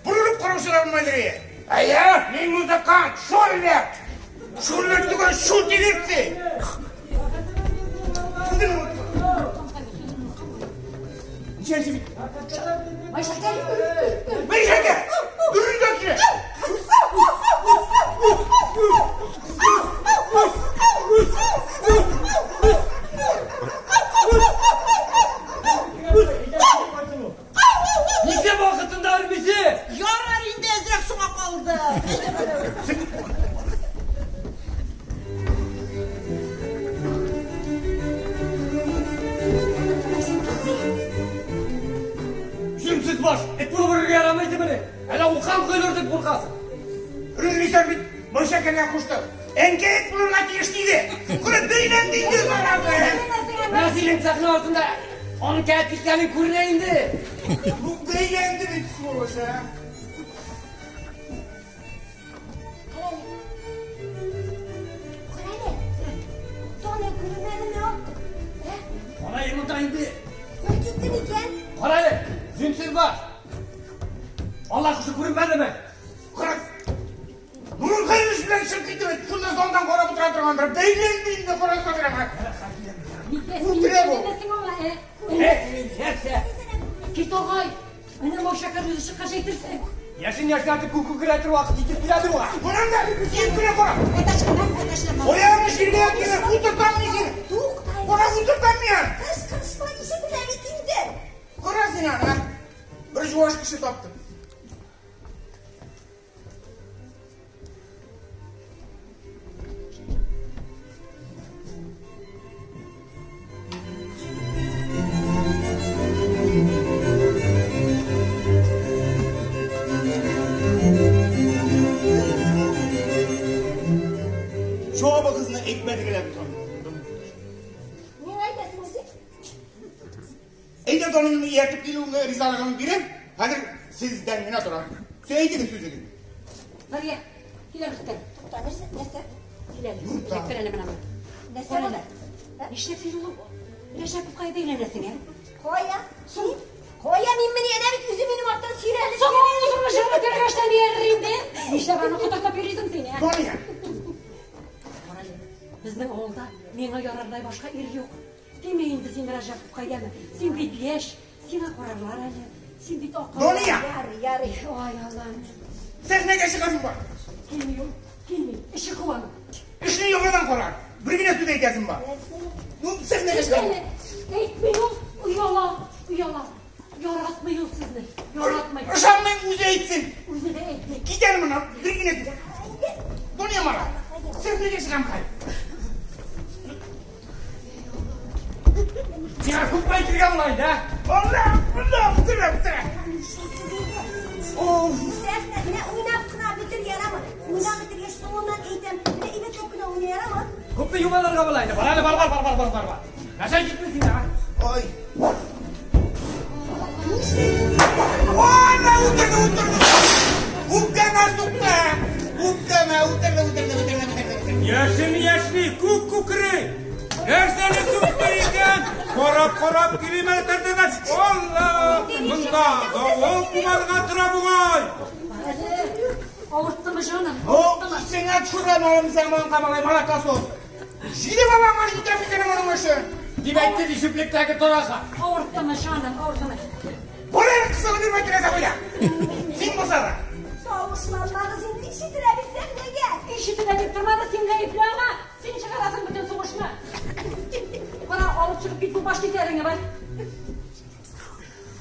борылып караучы да булмайдыр ие. Әйе, мин музыкант, Шульберт. Шульберт түгел, Шутилипси. Ничәнче бит? Майшәкәр. Майшәкәр! Өрергә кирәк! Ничә вакытында өрмисе? Ярар инде, әзрәк соңга калды. Әйдә, Галәветдин. Җүнсез баш, эт булып өрергә ярамый димени? Әллә укам коелыр дип куркасың. Режиссер бит Майшәкәргә кушты. Әнкәй эт булырга тиеш диде. Күрә бәйләнде инде зараза. Менә синең сәхнә артында аның кәәт киткәнен күренә инде. Бу бәйләнде бит сволочь, а. Карале. Карале. Тоня күренмәдеме ул? Ә? Кара монда инде. Кая китте микән? Кара әле, җүнсез баш. Алла кошы күренмәдеме? Кара. Нурул Хәйриш белән чыгып китте бит. Шунда залдан карап утыра торгандыр. Бәйләнде инде кара сабырга. Үтерә бу. Нәрсә? Кит агай. Менә Майшәкәр үзе чыккач әйтерсең. Яшен яшьнәтеп күк күкрәтер вакыт җитеп килә бугай. Моннан да киеп кенә кара. Аягыңны җиргә ятып, утыртам мин сине. Тукта. Кара утыртам мин. Кычкырышма, ишетелә бит инде. Кара син аны, а. Бер җуаш кеше таптым. Чобы кызны әйтмәде генә бит аны. Миңа әйтәсең син? Әйдә Данилны ияртеп килүеңә ризалыгымны бирәм. Хәзер сездән генә тора. Сез әйтегез сүзегезне. Мария, кил әле өстәл. Тукта, нәрсә? Нәрсә? Кил әле. Юрта. Эләктер әле менә моны. Нәрсә Кара булды? әле. Нишләп син ул Рәҗәповка бәйләнәсең, ә? Кая? Син? Кая мин менә әнә бит үзе минем арттан сөйрәлеп. Соң авызыңны җырып бетергәч тә бирер инде. Нишләп аны котыртып йөрисең син, ә? Дания! Кара әле, безнең авылда миңа ярардай башка ир юк. Тимә инде син Рәҗәповка, яме. Син бит яшь, сиңа карарлар әле. Син бит акыллы. Дания! Ярый, ярый. Ай, Аллам. Сәхнәгә чыгасың бар. Килми ул, килми. Эше куан. Эшне яңадан карар. Бер генә сүз әйтәсем бар. Ну, сәхнәгә чыгасың. Әле әйтми ул, ояла, ояла. Яратмый ул сезне, яратмый. Ышанмыйм, үзе әйтсен. Үзе дә әйтми. Кит әле моннан, бер генә сүз. Дания мара. Сәхнәгә чыгам хәзер. Сиңа күпме әйтергә була инде, ә? Алла, Алла, үтерә, үтерә. Оф. Сәхнә, менә уйнап кына бетер ярамы? Уйнап бетергәч соңыннан әйтәм. Менә әйбәтләп кенә уйный ярамы? Күпме юмаларга була инде. Бар әле, бар, бар, бар, бар, бар, бар, бар. Нәрсә җитми сиңа, а? Ой. Ой, утырды, утырды. Үпкәмә сукты. Үпкәмә, утырды, утырды, утырды, утырды, утырды. Яшен яшьли, күк күкри. Нәрсәне сукты икән? Карап-карап килим әле тәртәдән. Алла! Монда давыл кубарга тора бугай. Авырттымы җаным? О, сиңа төшерәм әле заман камалай, молокосос. Җиде бабаңа җитә микән моның эше? Дип әйтте ди чүплектәге тараха. Авырттымы җаным, авырттымы? Бар әле кысылып йөрмә терәзә буйда. Син булса да. Тавышланмагыз инде, ишетелә бит сәхнәгә. Ишетелә дип тормады, син гаепле аңа. Син чыгарасың бөтен сугышны. Кара, алып чыгып кит бу баш кисәреңне, бар.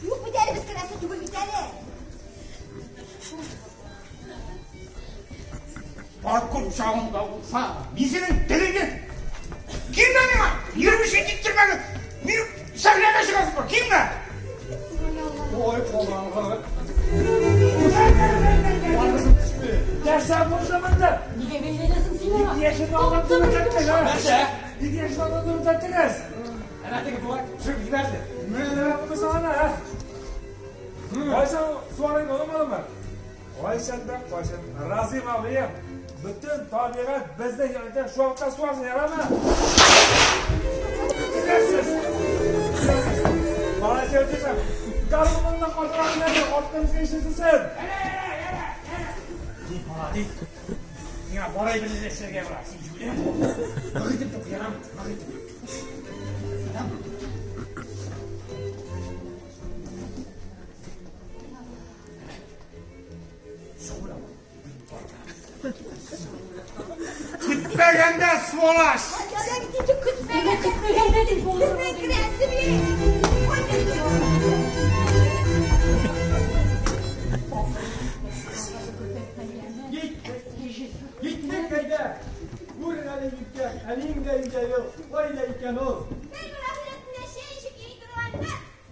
Юк бит әле, без керәсе түгел бит әле. Паркур чагында булса, мин синең телеңне Килмә миңа! Йөрмешен киттирмәгез! Мин сәхнәгә чыгасың бар, килмә! Ой, караңгы. Нәрсә булды монда? Нигә бәйләнәсең син аңа? Ике яшен алдан үтәттегез, а? Нәрсә? Ике яшен алдан үтәттегез. Әнә теге дурак төшереп җибәрде. Менә булмаса аны, а? Кайчан суарың булмадымы? Кайчан да кайчан. Разим абыем, бөтен табигать безнең янда шу вакытта суарсын, ярамы? Китәрсез. Малайса Нәрсә Гармуныңны катырак әле, артын ишетелсен. Син молодец. Сиңа бар әйберне дә эшләргә була. Син җүләр. Нык итеп ток, ярамый, нык итеп. Көтмәгәндә сволочь! Көтмәгәндә дип Киттек әйдә. Күр әле икән, әниең дә өйдә юк. Кайда икән ул?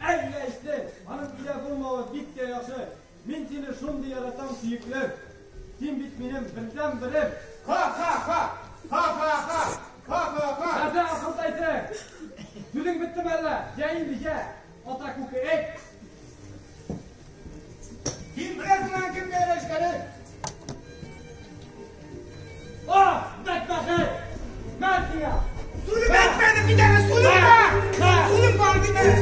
Әллә эште. Аның өйдә булмавы бик тә яхшы. Мин сине шундый яратам, сөеклем. Син бит минем бердән-берем. Ха-ха-ха! Ха-ха-ха! Ха-ха-ха! Нәрсә акылдайсың? Сүзең беттеме әллә? Җә инде, җә. Ата күке, әйт. Син беләсеңме аның кемгә ярәшкәнен? А, бәдбәхет! Мә сиңа! Сүзем әйтмәдем бит әле, сүзем бар! Сүзем бар бит әле!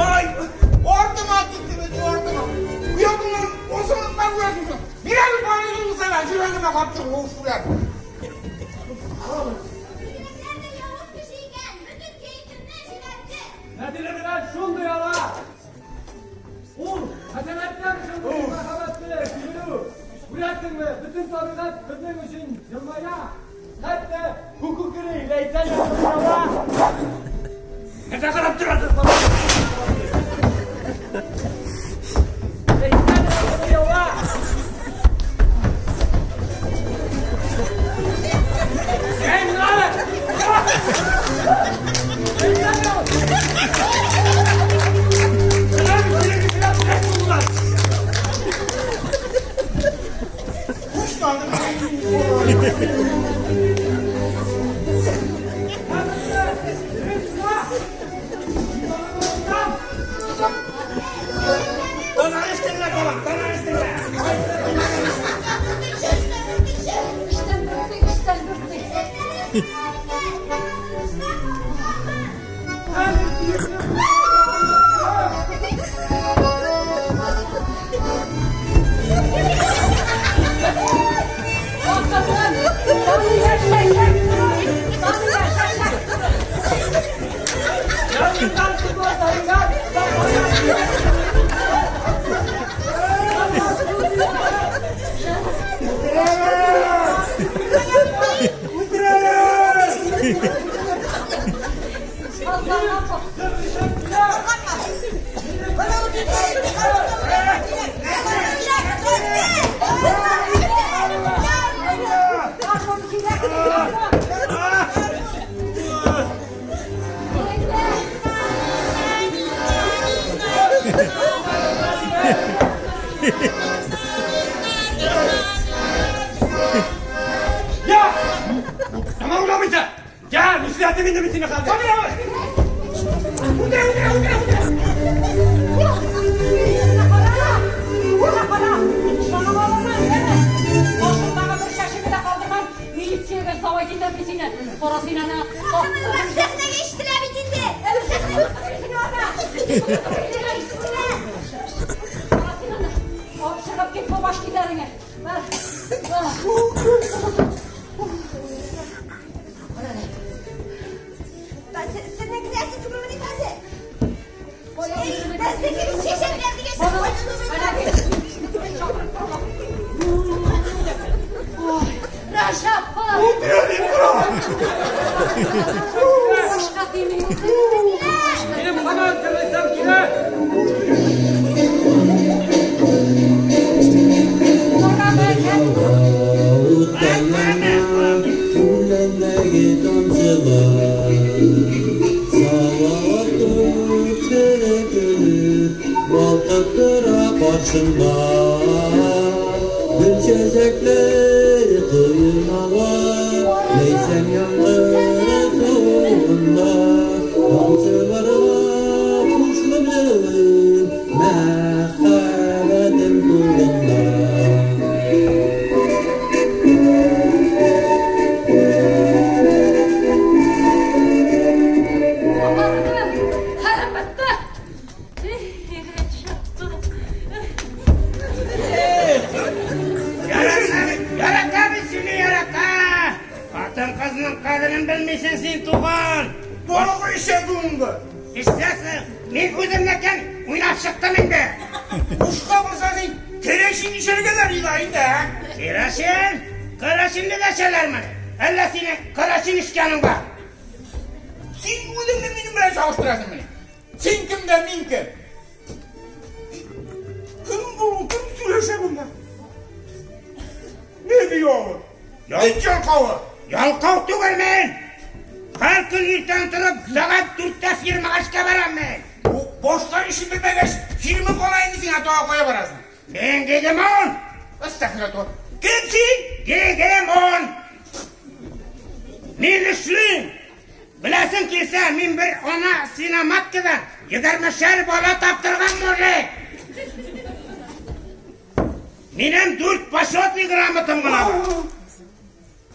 Ай, артыма китте бит, артыма. Оятыңнан осынып күрәсең. Бирәм барыгын сиңа, йөрәгемә каптың, ул шулар. Нәтиҗә белән шундый ала. Ул хәзрәттән шундый мәхәббәтле сөйләү. Күрәсеңме, бөтен табигать безнең өчен елмая. Хәтта күкүкере Ләйсән ала. Нәрсә карап торасың? Ләйсән ала. Тонарыштыңlar, балам, тонарыштыңlar. Эштән беттек, эштән беттек. Я! Tamam ulan. Gel, müsaaden indim içine kaldı. Utра, утра, утра, утра! Башындагы бер чәчеңне дә калдырмам, милициягә сдавать итәм мин сине. Кара син аны. Сәхнәгә ишетелә бит инде. Кара син аны. Алып чыгып кит бу баш китәреңә. Бар. Сезнең кенәсе түгелмени хәзер? Безнеке бит чәчәкләр дигән. Рәҗәпов! Башка тимим. Минем һаман җырлыйсым килә. Үләндәге тамчылар Салаватның тере гөле Балкып тора каршымда. Гөл чәчәкләр коеналар Ләйсән яңгыры суында. Тамчыларга кушылып җылыйм Мәхәббәтем турында. Белмисең син, туган. Тагы эчә дуңгыз. Эчсәсең, мин үземнекен уйнап чыктым инде. Бушка булса син керәшен эчәргә дә риза инде, ә? Керәшен? Керәшенне дә эчәләрме? Әллә синең керәшен эчкәнең бар? Син үзеңне минем белән чагыштырасыңмыни? Син кем дә мин кем? Кем бу? Кем сөйләшә монда? Не ди ул? Эт ялкавы. Ялкау түгел мин. Һәр көн иртән торып, сәгать 4-тә фирмага эшкә барам мин. Бу башка эшен белмәгәч, фирма кала инде сиңа тагы кая барасың? Мин гегемон. Әстәгъфирулла. Кем син? Гегемон. Мин эшлим. Беләсең килсә, мин бер ана свиноматкадан 20-шәр бала таптырган мужик. Минем 4 почетный грамотам гына бар.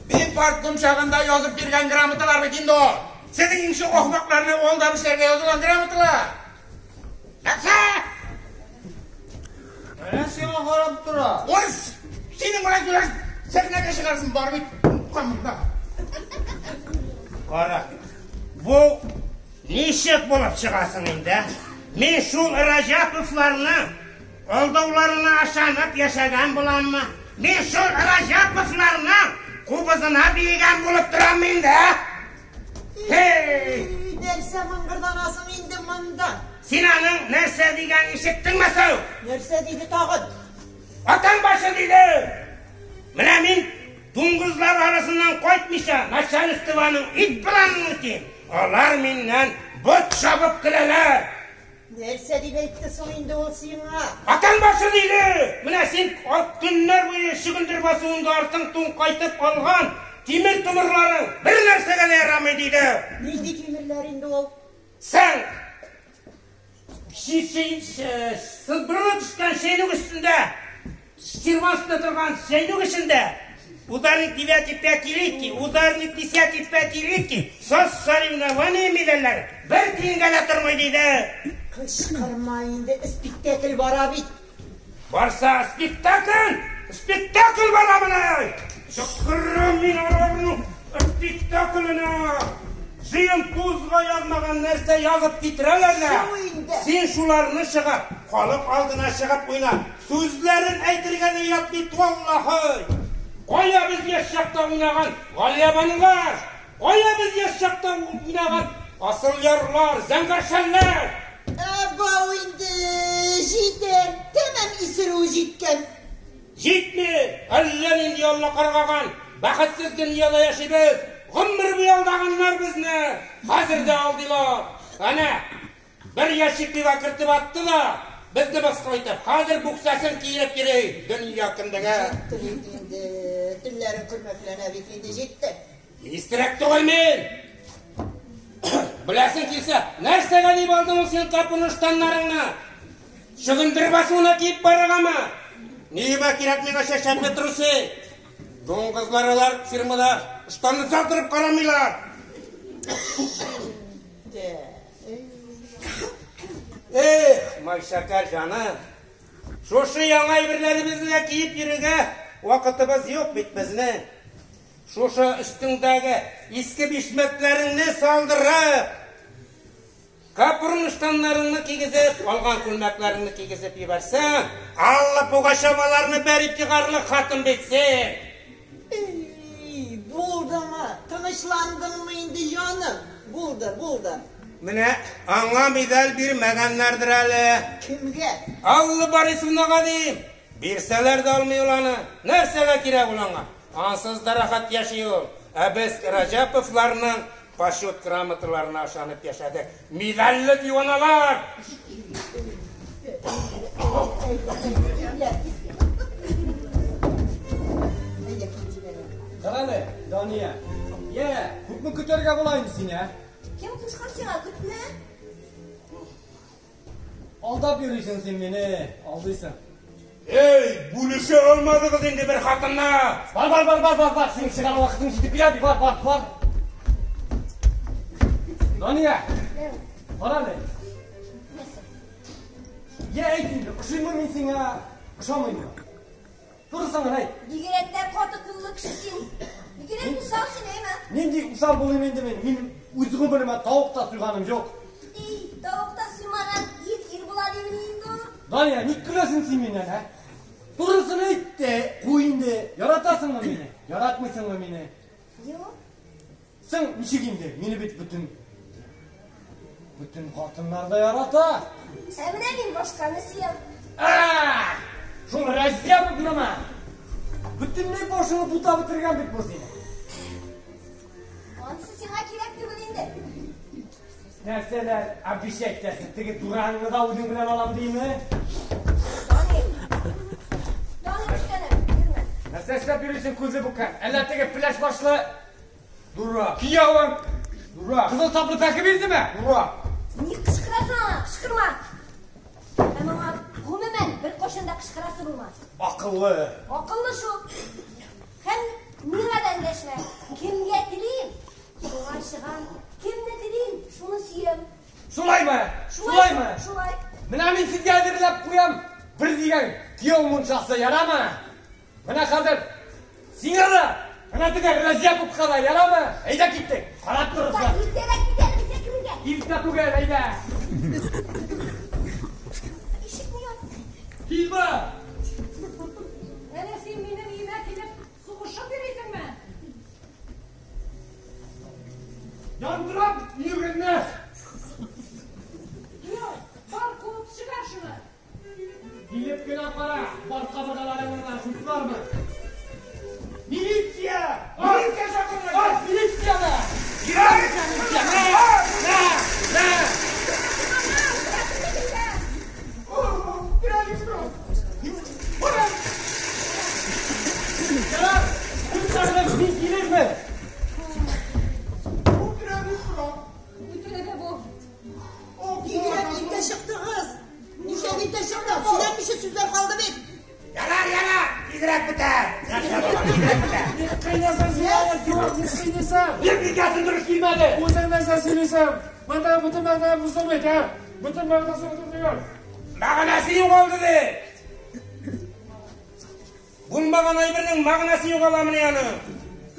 Мин партком чагында язып биргән грамоталар бит инде ул. Сезнең инше ахмакларны алдап эшләргә язылган грамоталар. Нәрсә? Менә сиңа карап тора. Ой, синең белән сөйләшеп сәхнәгә чыгарсың бар бит. Монда. Кара. Бу ничек булып чыгасың инде? Мин шул Раҗаповларның алдауларына ышанып яшәгән буламмы? Мин шул Раҗаповларның кубызына биегән булып торам инде. Һей! Нәрсә мыңгырданасың инде монда? Син аның нәрсә дигән ишеттеңме соң? Нәрсә диде тагын? Атаң башы диде. Менә мин дуңгызлар арасыннан кайтмыйча, начальствоның ит планын үтим. Алар миннән бот чабып көләләр. Нәрсә дип әйтте соң инде ул сиңа? Атаң башы диде. Менә син көннәр буе чөгендер басуында артың туң кайтып алган тимер томырларың бер нәрсәгә дә ярамый диде. Нинди тимерләр инде ул? Сен сызбырылып төшкән чәйнек өстендә, сервант өстендә торган чәйнек эчендә ударник девятипятилетки, ударник десятипятилетки, соцсоревнование медальләре бер тиенгә дә тормый диде. Кычкырма инде, спектакль бара бит. Барса спектакль, спектакль бара менә. Чыкырым мин аларның спектакленә. Җыен тузга язмаган нәрсә язып китерәләр дә. Шул инде. Син шуларны чыгып, халык алдына чыгып уйна. Сүзләрен әйтергә дә ят бит, валлаһи. Кая без яшь чакта уйнаган Галиябанулар? Кая без яшь чакта уйнаган асыл ярлар, зәңгәр шәлләр? Әбау инде, җитәр, тәмам исерүе җиткән. Җитми, әллә нинди Алла каргаган, бәхетсез дөньяда яшибез. Гомер буе алдаганнар безне. Хәзер дә алдыйлар. Әнә, бер ящик пиво кертеп атты да, безне мыскыл итеп, хәзер буксасын киереп йөри дөнья кендеге. Җитте бит инде, телләрең көрмәкләнә бит инде, җитте. Истерәк түгел мин. Беләсең килсә, нәрсәгә дип алдың ул син капуны штаннарыңны? Чөгендер басуына киеп барыргамы? Ниемә кирәк миңа чәчәкле трусы? Дуңгызлар алар фирмада штанны салдырып карамыйлар. Эх, Майшәкәр җаным, шушы яңа әйберләребезне дә киеп йөрергә вакытыбыз юк бит безнең. Шушы өстеңдәге иске бишмәтләреңне салдырып, капрон штаннарыңны кигезеп, алган күлмәкләреңне кигезеп җибәрсәң, Алла Пугачеваларны бәреп чыгарлык хатын бит син. Эй, булдымы? Тынычландыңмы инде, җаным? Булды, булды. Менә аңа медаль бирмәгәннәрдер әле. Кемгә? Алла Борисовнага дим. Бирсәләр дә алмый ул аны. Нәрсәгә кирәк ул аңа? Ансыз да рәхәт яши ул. Ә без Раҗаповларның почет грамоталарына ышанып яшәдек. Медальле диваналар! Кара әле, Дания. Йә, күпме көтәргә була инде сине, ә? Кем кушкан сиңа көтмә? Алдап йөрисең син мине, алдыйсың. Эй, бүлешә алмадыгыз инде бер хатынны. Бар, бар, бар, бар, бар, бар. Синең чыгар вакытың җитеп килә, бар, бар, бар. Дания, кара әле. Йә, әйт инде, ошыймы мин сиңа, ошамыймы? Турысын гына әйт. Бигрәк тә каты куллы кеше син. Бигрәк усал син, әйме? Нинди усал булыйм инде мин? Мин үз гомеремә тавык та суйганым юк. Эй, тавык та суймаган ир ир була димени инде ул? Дания, ник көләсең син миннән, ә? Турысын әйт тә, куй инде. Яратасыңмы мине? Яратмыйсыңмы мине? Юк. Соң ничек инде? Мине бит бөтен бөтен хатыннар да ярата. Ә менә мин башканы сөям. А! Шул Рәҗәбовнымы? Бөтенләй башыңны бутап бетергән бит бу сине. Анысы сиңа кирәк түгел инде. Нәрсәләр обещать итәсең? Теге дураңны да үзең белән алам димме? Данил. Данил үскәнем, йөрмә. Нәрсә эшләп йөрисең күзе бүкән? Әллә теге пеләш башлы Дурак. Киявең. Дурак. Кызыл саплы пәке бирдеме? Дурак. Ник кычкырасың аңа? Кычкырма. Һәм аңа гомумән беркайчан да кычкырасы булма. Акыллы. Акыллы шул. Һәм миңа да эндәшмә. Кемгә телим, шуңа чыгам. Кемне телим, шуны сөям. Шулаймы? Шулаймы? Шулай. Менә мин сезгә әзерләп куям. Бер дигән кияү мунчасы ярамы? Менә хәзер сиңа да, менә теге Рәҗәповка да ярамы? Әйдә киттек. Карап торырсың. Иртәрәк кит әле безгә керергә. Иртә түгел, әйдә. Ишекне яп. Тиз бар. Әле син минем өемә килеп сугышып йөрисеңме? Яндырам өеңне. Юк, бар куып чыгар шуны. Килеп кенә кара, бар кабыргаларыңны шутлармын. Милиция! Милиция чакырыгыз! Ат, милицияне! Кирәк! Милиция! Мә! Мә! Мә! Ярар, үтерәм, мин килермен. Үтерә дә бу. Бигрәк иртә чыктыгыз. Ничә иртә чыкты? Сөйләнмичә сүзләр калды бит. Ярар, ярар, тизрәк бетәр. Нәрсә була, тизрәк бетәр. Ник кыйнасың син аны, дурак, ник кыйныйсың? Репликасын дөрес килмәде. Үзең нәрсә сөйлисең? Монда бөтен мәгънә бозылды бит, ә? Бөтен мәгънәсе бозылды. Мәгънәсе югалды ди. Булмаган әйбернең мәгънәсе югаламыни аның?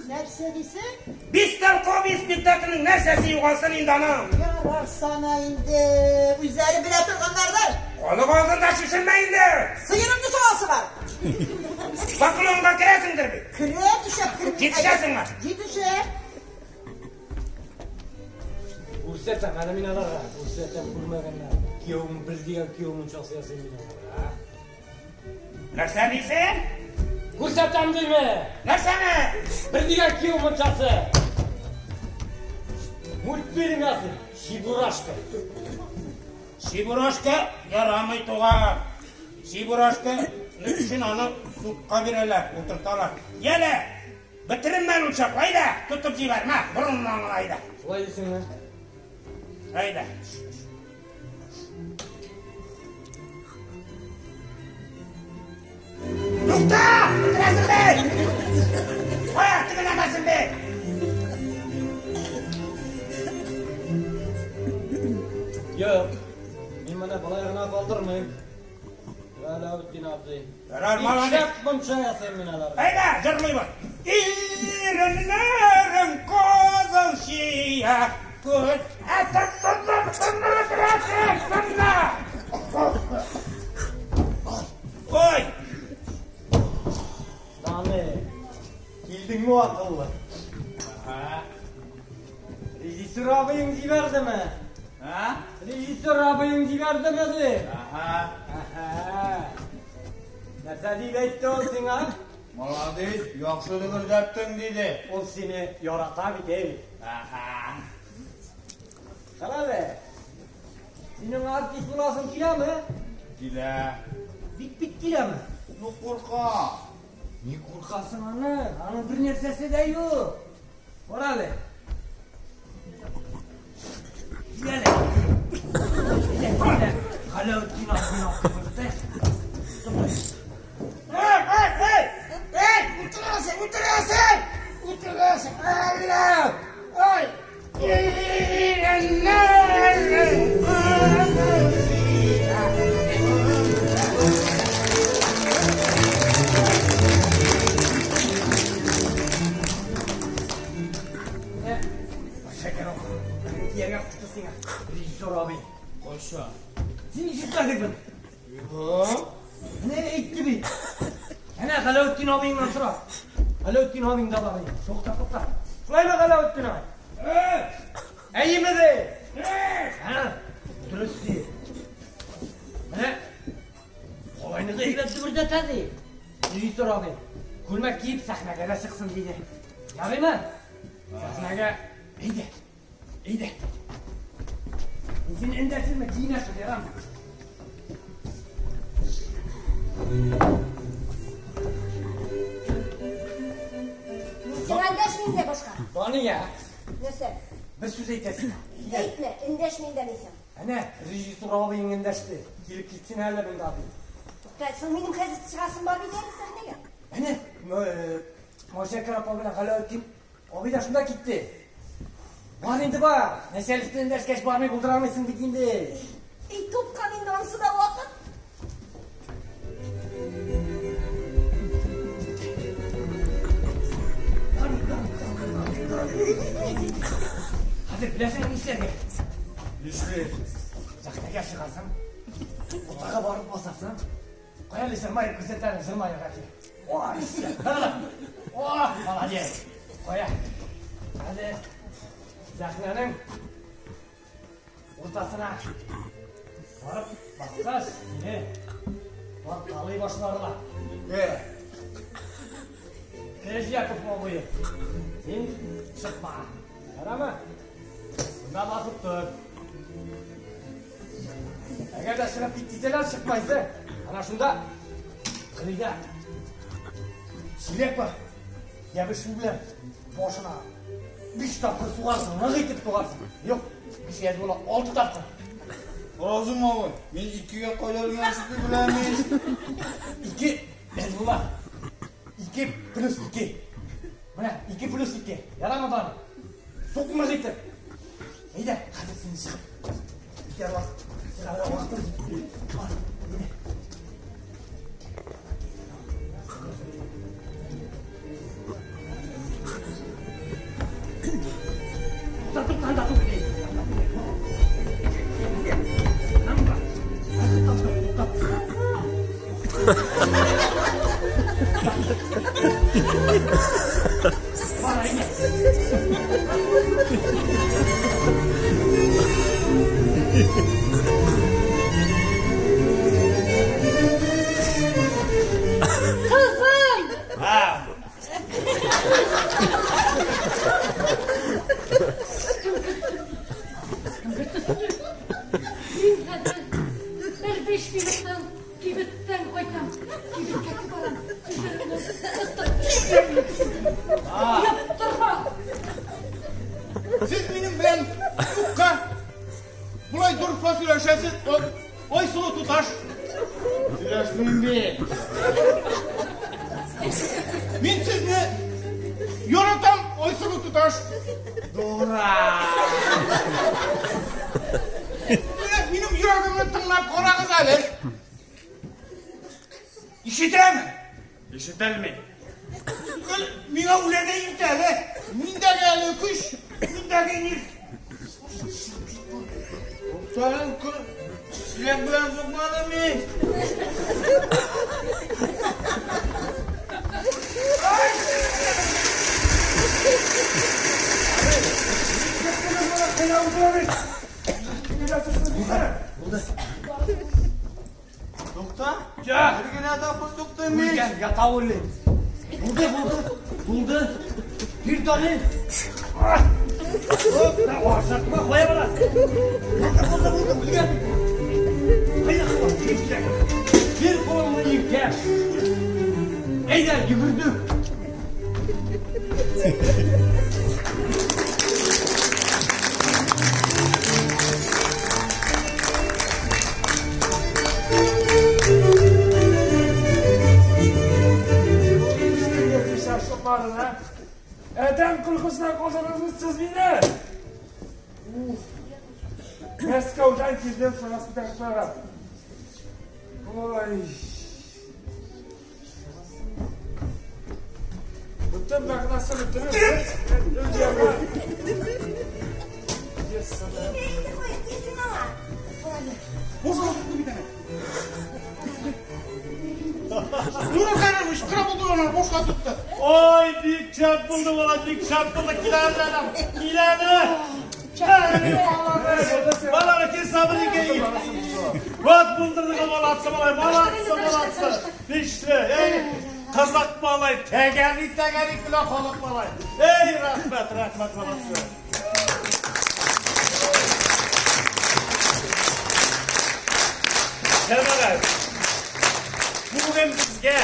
Нәрсә дисең? Бестолковый спектакльнең нәрсәсе югалсын инде аның? Ярар сана инде. Үзләре белә торганнардыр. Халык алдында шешенмә инде. Сыерымны савасы бар. Поклонга керәсеңдер бит. Керә, нишләп керми? Җитешәсеңме? Җитешә. Күрсәтәм, әле мин аларга. Күрсәтәм, күрмәгәннәр. Киявем бер дигән кияү мунчасы ясыйм мин аларга. Нәрсә дисең? Күрсәтәм диме? Нәрсәне? Бер дигән кияү мунчасы. Мультфильм ясыйм. Чебурашка. Чебурашка ярамый туган. Чебурашка өчен аны судка бирәләр, утырталар. Яле, бетерим ул чак, әйдә, тотып җибәр, мә, борыннан гына әйдә. Шулай дисеңме? Әйдә. Тукта! Бетерәсең бит! Кая, тегеләмәсең бит! Юк. Мин моны болай гына калдырмыйм. Галәүтдин абзый. Ярар, молодец. Шәп мунча ясыйм мин аларга. Әйдә, җырлыйбыз. Иреннәрең кызыл чия, күз әтеп тынна. Ой! Даны, килдеңме акыллы? Ага. Режиссер абыең җибәрдеме? А? Режиссер абыең җибәрдеме ди? Ага. Аһа. Нәрсә дип әйтте ул сиңа? Молодец, яхшы дөбердәттең, диде. Ул сине ярата бит, әй. Ага. Кара әле. Синең артист буласың киләме? Килә. Бик-бик киләме? Ну, курка. Ни куркасың аны? Аның бер нәрсәсе дә юк. Кара әле. Кил әле. Кил, кил. Галәүтдин абзыйны алып. Эй, эй, эй! Эй, утырасың, утырасың! Утырасың, Алла! Ой! Иреннәрең кызыл чия. уйныйбыз. Юк. Менә әйтте бит. Әнә Галәветдин абыеңнан сора. Галәветдин абыең да бар. Тукта, тукта. Шулаймы, Галәветдин абый? Әйеме ди? Һә, дөрес ди. Менә Алайны да әйбәт дөбердәтә ди. Режиссер абый, күлмәк киеп сәхнәгә дә чыксын диде. Ярыймы? Сәхнәгә әйдә. Әйдә. Мин сине эндәшермен, киенәсең, ярамы? Мин сиңа эндәшмим дә башка. Дания. Нәрсә? Бер сүз әйтәсең. Әйтмә, эндәшмим дә мин сиңа. Әнә, режиссер абыең эндәште. Килеп китсен әле монда ди. Тукта, соң минем хәзер чыгасым бар бит әле сәхнәгә. Әнә, Мошәкер апа белән Галәветдин абый да шунда китте. Бар инде бар. Нәчәлифтен эндәшкәч бармый булдыра алмыйсың бит инде. И тупкан инде анысы да вакыт. Хәзер беләсеңме нишләргә? Нишлим? Сәхнәгә чыгасың, уртага барып басасың. Кая әле җырмаеп күрсәт әле, җырмаерга кил. О, О, молодец. Кая? Хәзер сәхнәнең уртасына барып баскач, сине тарткалый башларлар. Керәҗяков абый, син чыкма. Ярамы? Монда басып тор. Әгәр дә чыгып кит дисәләр, чыкмайсың. Ана шунда кырыйда чиләк бар. Ябышу белән башына 5 тапкыр сугарсың, нык итеп сугарсың. Юк, 5 яз була, 6 тапкыр. Разым абый, мин икегә кадәр генә шутлый беләм ич. 2 яз була. 2 плюс 2. Менә 2 плюс 2. Ярамы бары? Сук нык итеп. Әйдә, хәзер син чыгып. Китәр вакыт. Чыгарга вакытым җитте. Бар, әйдә. Тукта, тукта, анда түгел. Бар, әйдә. Кызым! Мин хәзер бер 5 минуттан кибеттән кайтам. Кибеткә барам. Күзләремне кыстым. Яптырма! Сез минем белән юкка болай дурфа сөйләшәсез, Айсылу туташ. Сөйләшмим бит. Мин сезне яратам, Айсылу туташ. Дура. Менә минем йөрәгемне тыңлап карагыз әле. Ишетәме? Ишетәлми. Миңа үләргә иртә әле. Миндәге әле көч, миндәге нир. Туктагын, чиләк белән сукмадым мин. Булды. Тукта. Я. Бер генә тапкыр суктым мин. Үлгән ята үле. Булды, булды. Булды. Бир таны. Ашыкма, кая барасың? Булды, булды, булды, үлгән. Кая куя? Бир кулыңны иркә. Әйдә, йөгердек. Адәм көлкесенә калдырдыгыз сез мине. Уф. Мәскәүдән килдем шуңа спектакльгә. Ой. Бөтен мәгънәсе бетереп. Инде кая, килсен аңа. Бушка сукты бит әнә. Зур хәле, ычкыра булды ана, бушка сукты. Ой, бик шәп булды бала, бик шәп булды. Килә әле, килә әле. Баланы кил сабыр икән. Вот булдырдык, молодцы, малай, молодцы, молодцы. Бишле, эй, кызык малай, тәгәри, тәгәри көлә халык малай. Эй, рәхмәт, рәхмәт, молодцы. Җәмәгать, бүген безгә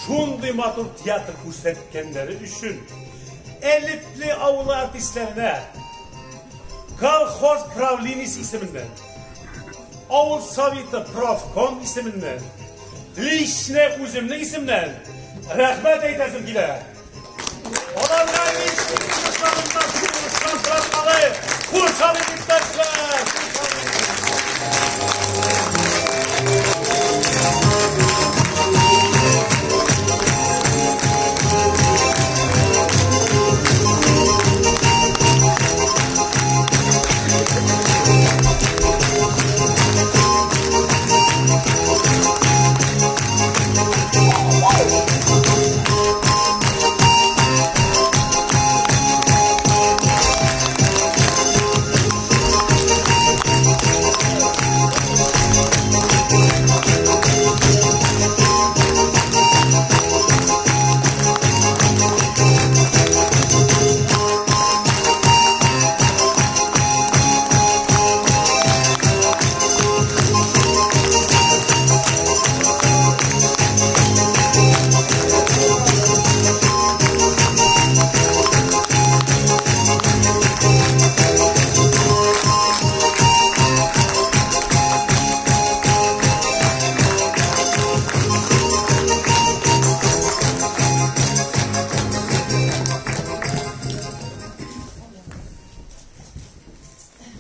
шундый матур театр күрсәткәннәре өчен Әлепле авылы артистларына колхоз правлениесе исеменнән, авыл советы профком исеменнән, лично үземнең исемнән рәхмәт әйтәсем килә. Аларга лично тырышларында шушы Хуш алыйк, иптәшләр!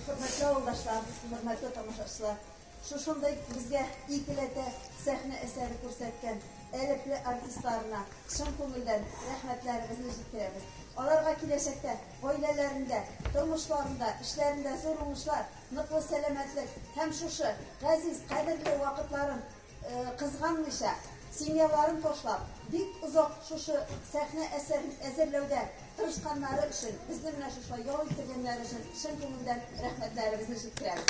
Хөрмәтле авылдашлар, хөрмәтле тамашачылар, шушындай безгә икеләтә сәхнә әсәре күрсәткән Әлепле артистларына чын күңелдән рәхмәтләребезне җиткерәбез. Аларга киләчәктә гаиләләрендә, тормышларында, эшләрендә зур уңышлар, ныклы сәламәтлек һәм шушы газиз, кадерле вакытларын кызганмыйча, семьяларын ташлап, бик озак шушы сәхнә әсәрен әзерләүдә тырышканнары өчен, безне менә шушылай ял иттергәннәре өчен чын күңелдән рәхмәтләребезне җиткерәбез.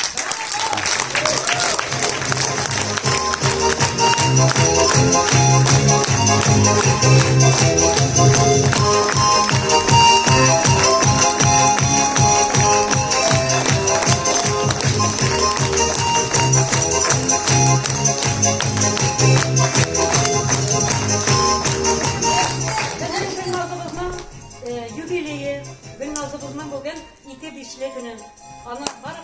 Безнең Гөлназыбызның юбилее, Гөлназыбызның бүген 2 бишле көне. Аны барыгыз